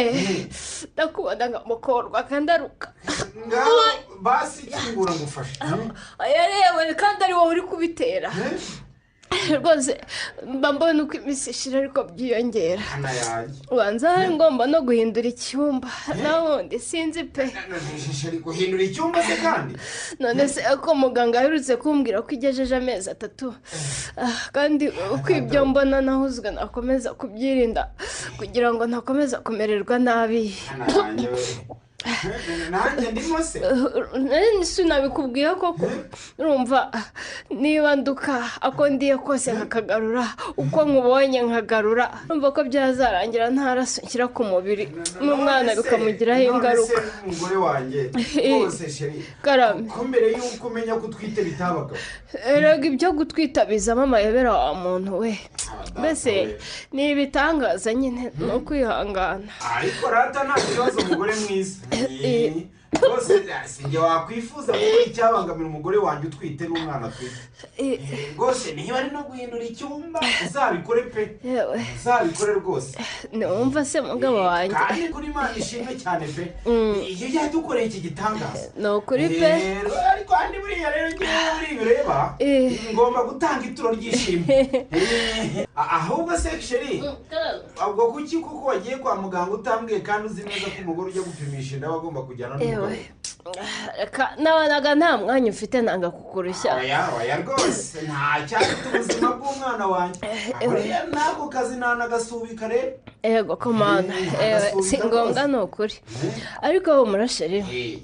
ndakubona nkamukorwa kandaruka. Ngaho basi kingura ngufashe. Ayerewe kandi ari wowe uri kubitera. Rwose mba mbona uko iminsi ishira ariko byiyongera. Ubanza ngomba no guhindura icyumba nabundi sinzi pe. Chéri guhindura icyumba se kandi? None se ko muganga aherutse kumbwira ko igejeje amezi 3 kandi uko ibyo mbona nahuzwe nakomeza kubyirinda kugira ngo ntakomeza kumererwa nabi. Nanjye ndimo se? Sinabikubwiye koko. Urumva niba nduka ako ndiye kose nkakagarura uko nkubonye nkagarura urumva ko byazarangira ntaraso nshyira ku mubiri n'umwana bikamugiraho ingaruka. Umugore wanjye rwose chéri. Karame. Ko mbere y'uko umenya ko utwite bitabaga. Erega ibyo gutwita bizamo amayobera wa muntu we. Mbese ni ibitangaza nyine no kwihangana. Ariko rata nta kibazo umugore mwiza. Rwose sinjye wakwifuza gukora icyabangamira umugore wanjye utwite n'umwana atwite. Rwose niba ari no guhindura icyumba uzabikore pe. Uzabikore rwose. Numva se mugabo wanjye. Kandi kuri Imana ishimwe cyane pe. Iyo yadukoreye iki gitangaza. Ni ukuri pe. Ariko andi buriya rero ngewe buri bireba ngomba gutanga ituro ry'ishimwe. Ahubwo se chéri, ubwo kuki kuko wagiye kwa muganga utambwiye kandi uzi neza ko umugore ujya gupimisha inda agomba kujyana n'umugabo? Nabonaga nta mwanya ufite nanga kukurushya. Oya rwose nta cyafite ubuzima bw'umwana wanjye. Buriya nako kazi nanagasubika rero. Ego komanda, si ngombwa ni ukuri. Ariko humura chéri,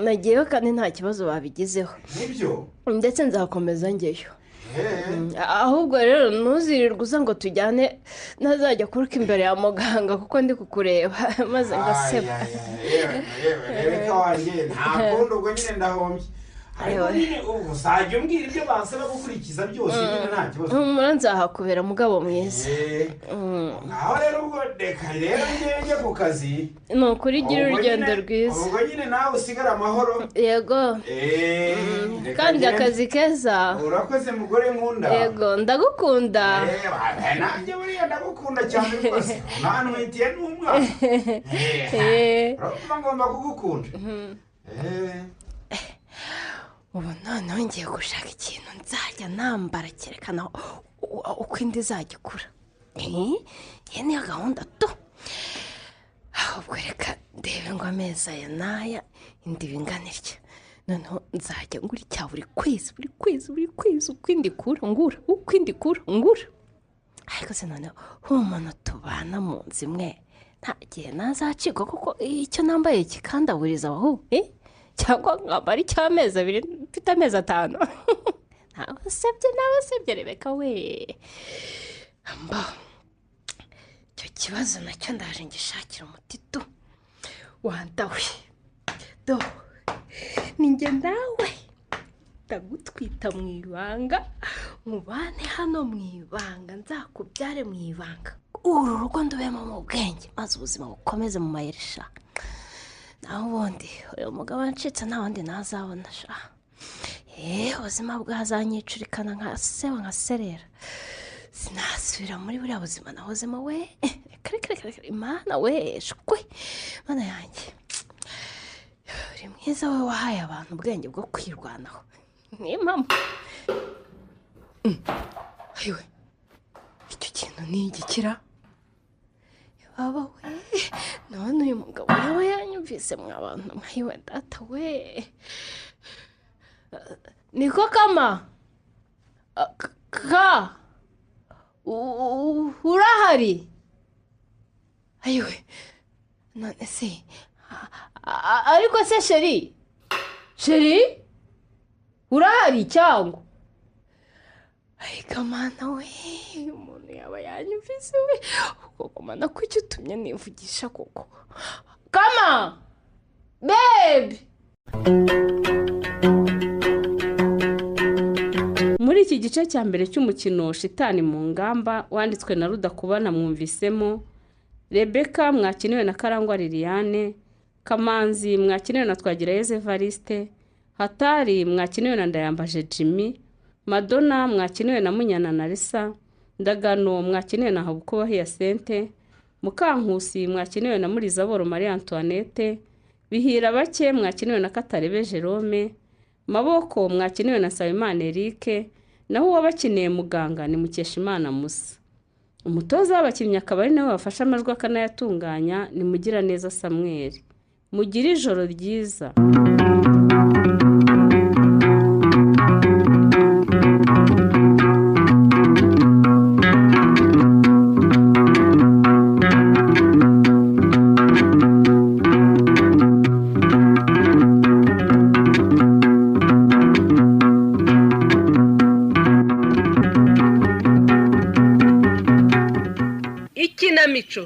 nagiyeyo kandi nta kibazo babigizeho. Nibyo? Ndetse nzakomeza njyeyo. Ahubwo rero ntuzirirwe uza ngo tujyane ntazajya kuruka imbere ya muganga kuko ndi kukureba maze ngaseba. Reka wanjye nta kundi ubwo nyine ndahombye. Ariko nyine ubu uzajya umbwira ibyo bansaba gukurikiza byose nyine nta kibazo. Humura nzahakubera mugabo mwiza. Ngaho rero ubwo reka rero njye ku kazi. Ni ukuri gira urugendo rwiza. Ubwo nyine nawe usigara amahoro. Yego. Kandi akazi keza. Urakoze mugore nkunda. Yego ndagukunda. Nanjye buriya ndagukunda cyane rwose. Nantwitiye n'umwana. Urumva ngomba kugukunda. Ubu noneho ngiye gushaka ikintu nzajya nambara cyerekana uko indi izajya ikura. Iyi niyo gahunda tu. Ahubwo reka ndebe ngo amezi aya n'aya indi bingana itya. Noneho nzajya ngura icya buri kwezi buri kwezi buri kwezi uko indi ikura ngura uko indi ikura ngura. Ariko se noneho umuntu tubana mu nzu imwe nta gihe nazacikwa kuko icyo nambaye kikandaburiza aho. Cyangwa nkambara icy'amezi 2 mfite amezi 5. Nabasebye Rebeka we. Mba icyo kibazo nacyo ndaje ngishakira umuti tu. Wandawe do ninjye nawe ndagutwita mu ibanga mubane hano mu ibanga nzakubyare mu ibanga. Uru rugo ndubemo mu bwenge maze ubuzima bukomeze mu mayerisha. Naho ubundi uyu mugabo ncitse nta wundi nazabona sha. Ubuzima bwazanyicurikana nka seba nka serera. Sinasubira muri buriya buzima nahozemo we. Reka Imana we shwe. Mana yanjye. Uri mwiza we wahaye abantu ubwenge bwo kwirwanaho. Ni mama. Ayiwe. Icyo kintu ni igikira. Baba we none uyu mugabo yawe yanyumvise mwa bantu mwayiwe data we. Niko kama ka urahari. Ayiwe none se Ariko se chéri, chéri, urahari cyangwa? Ariko mana we, umuntu yaba yanyumvise we. Koko mana, kuki utumye nivugisha koko? Kama babe. Muri iki gice cya mbere cy'umukino Shitani mu ngamba wanditswe na Rudakubana mwumvisemo Rebeka mwakiniwe na Karangwa Liliane, Kamanzi mwakiniwe na Twagirayezu Evariste, Hatari mwakiniwe na Ndayambaje Jimmy, Madonna mwakiniwe na Munyana Narisa, Ndagano mwakiniwe na Habukuba Hyacinthe, Mukankusi mwakiniwe na Murizaboro Marie Antoinette, Bihira bake mwakiniwe na Katarebe Jerome, Maboko mwakiniwe na Nsabimana Eric, naho uwabakiniye muganga ni Mukeshimana Musa. Umutoza w'abakinnyi akaba ari nawe wafashe amajwi akanayatunganya ni Mugiraneza Samuel. Mugire ijoro ryiza. Ikinamico.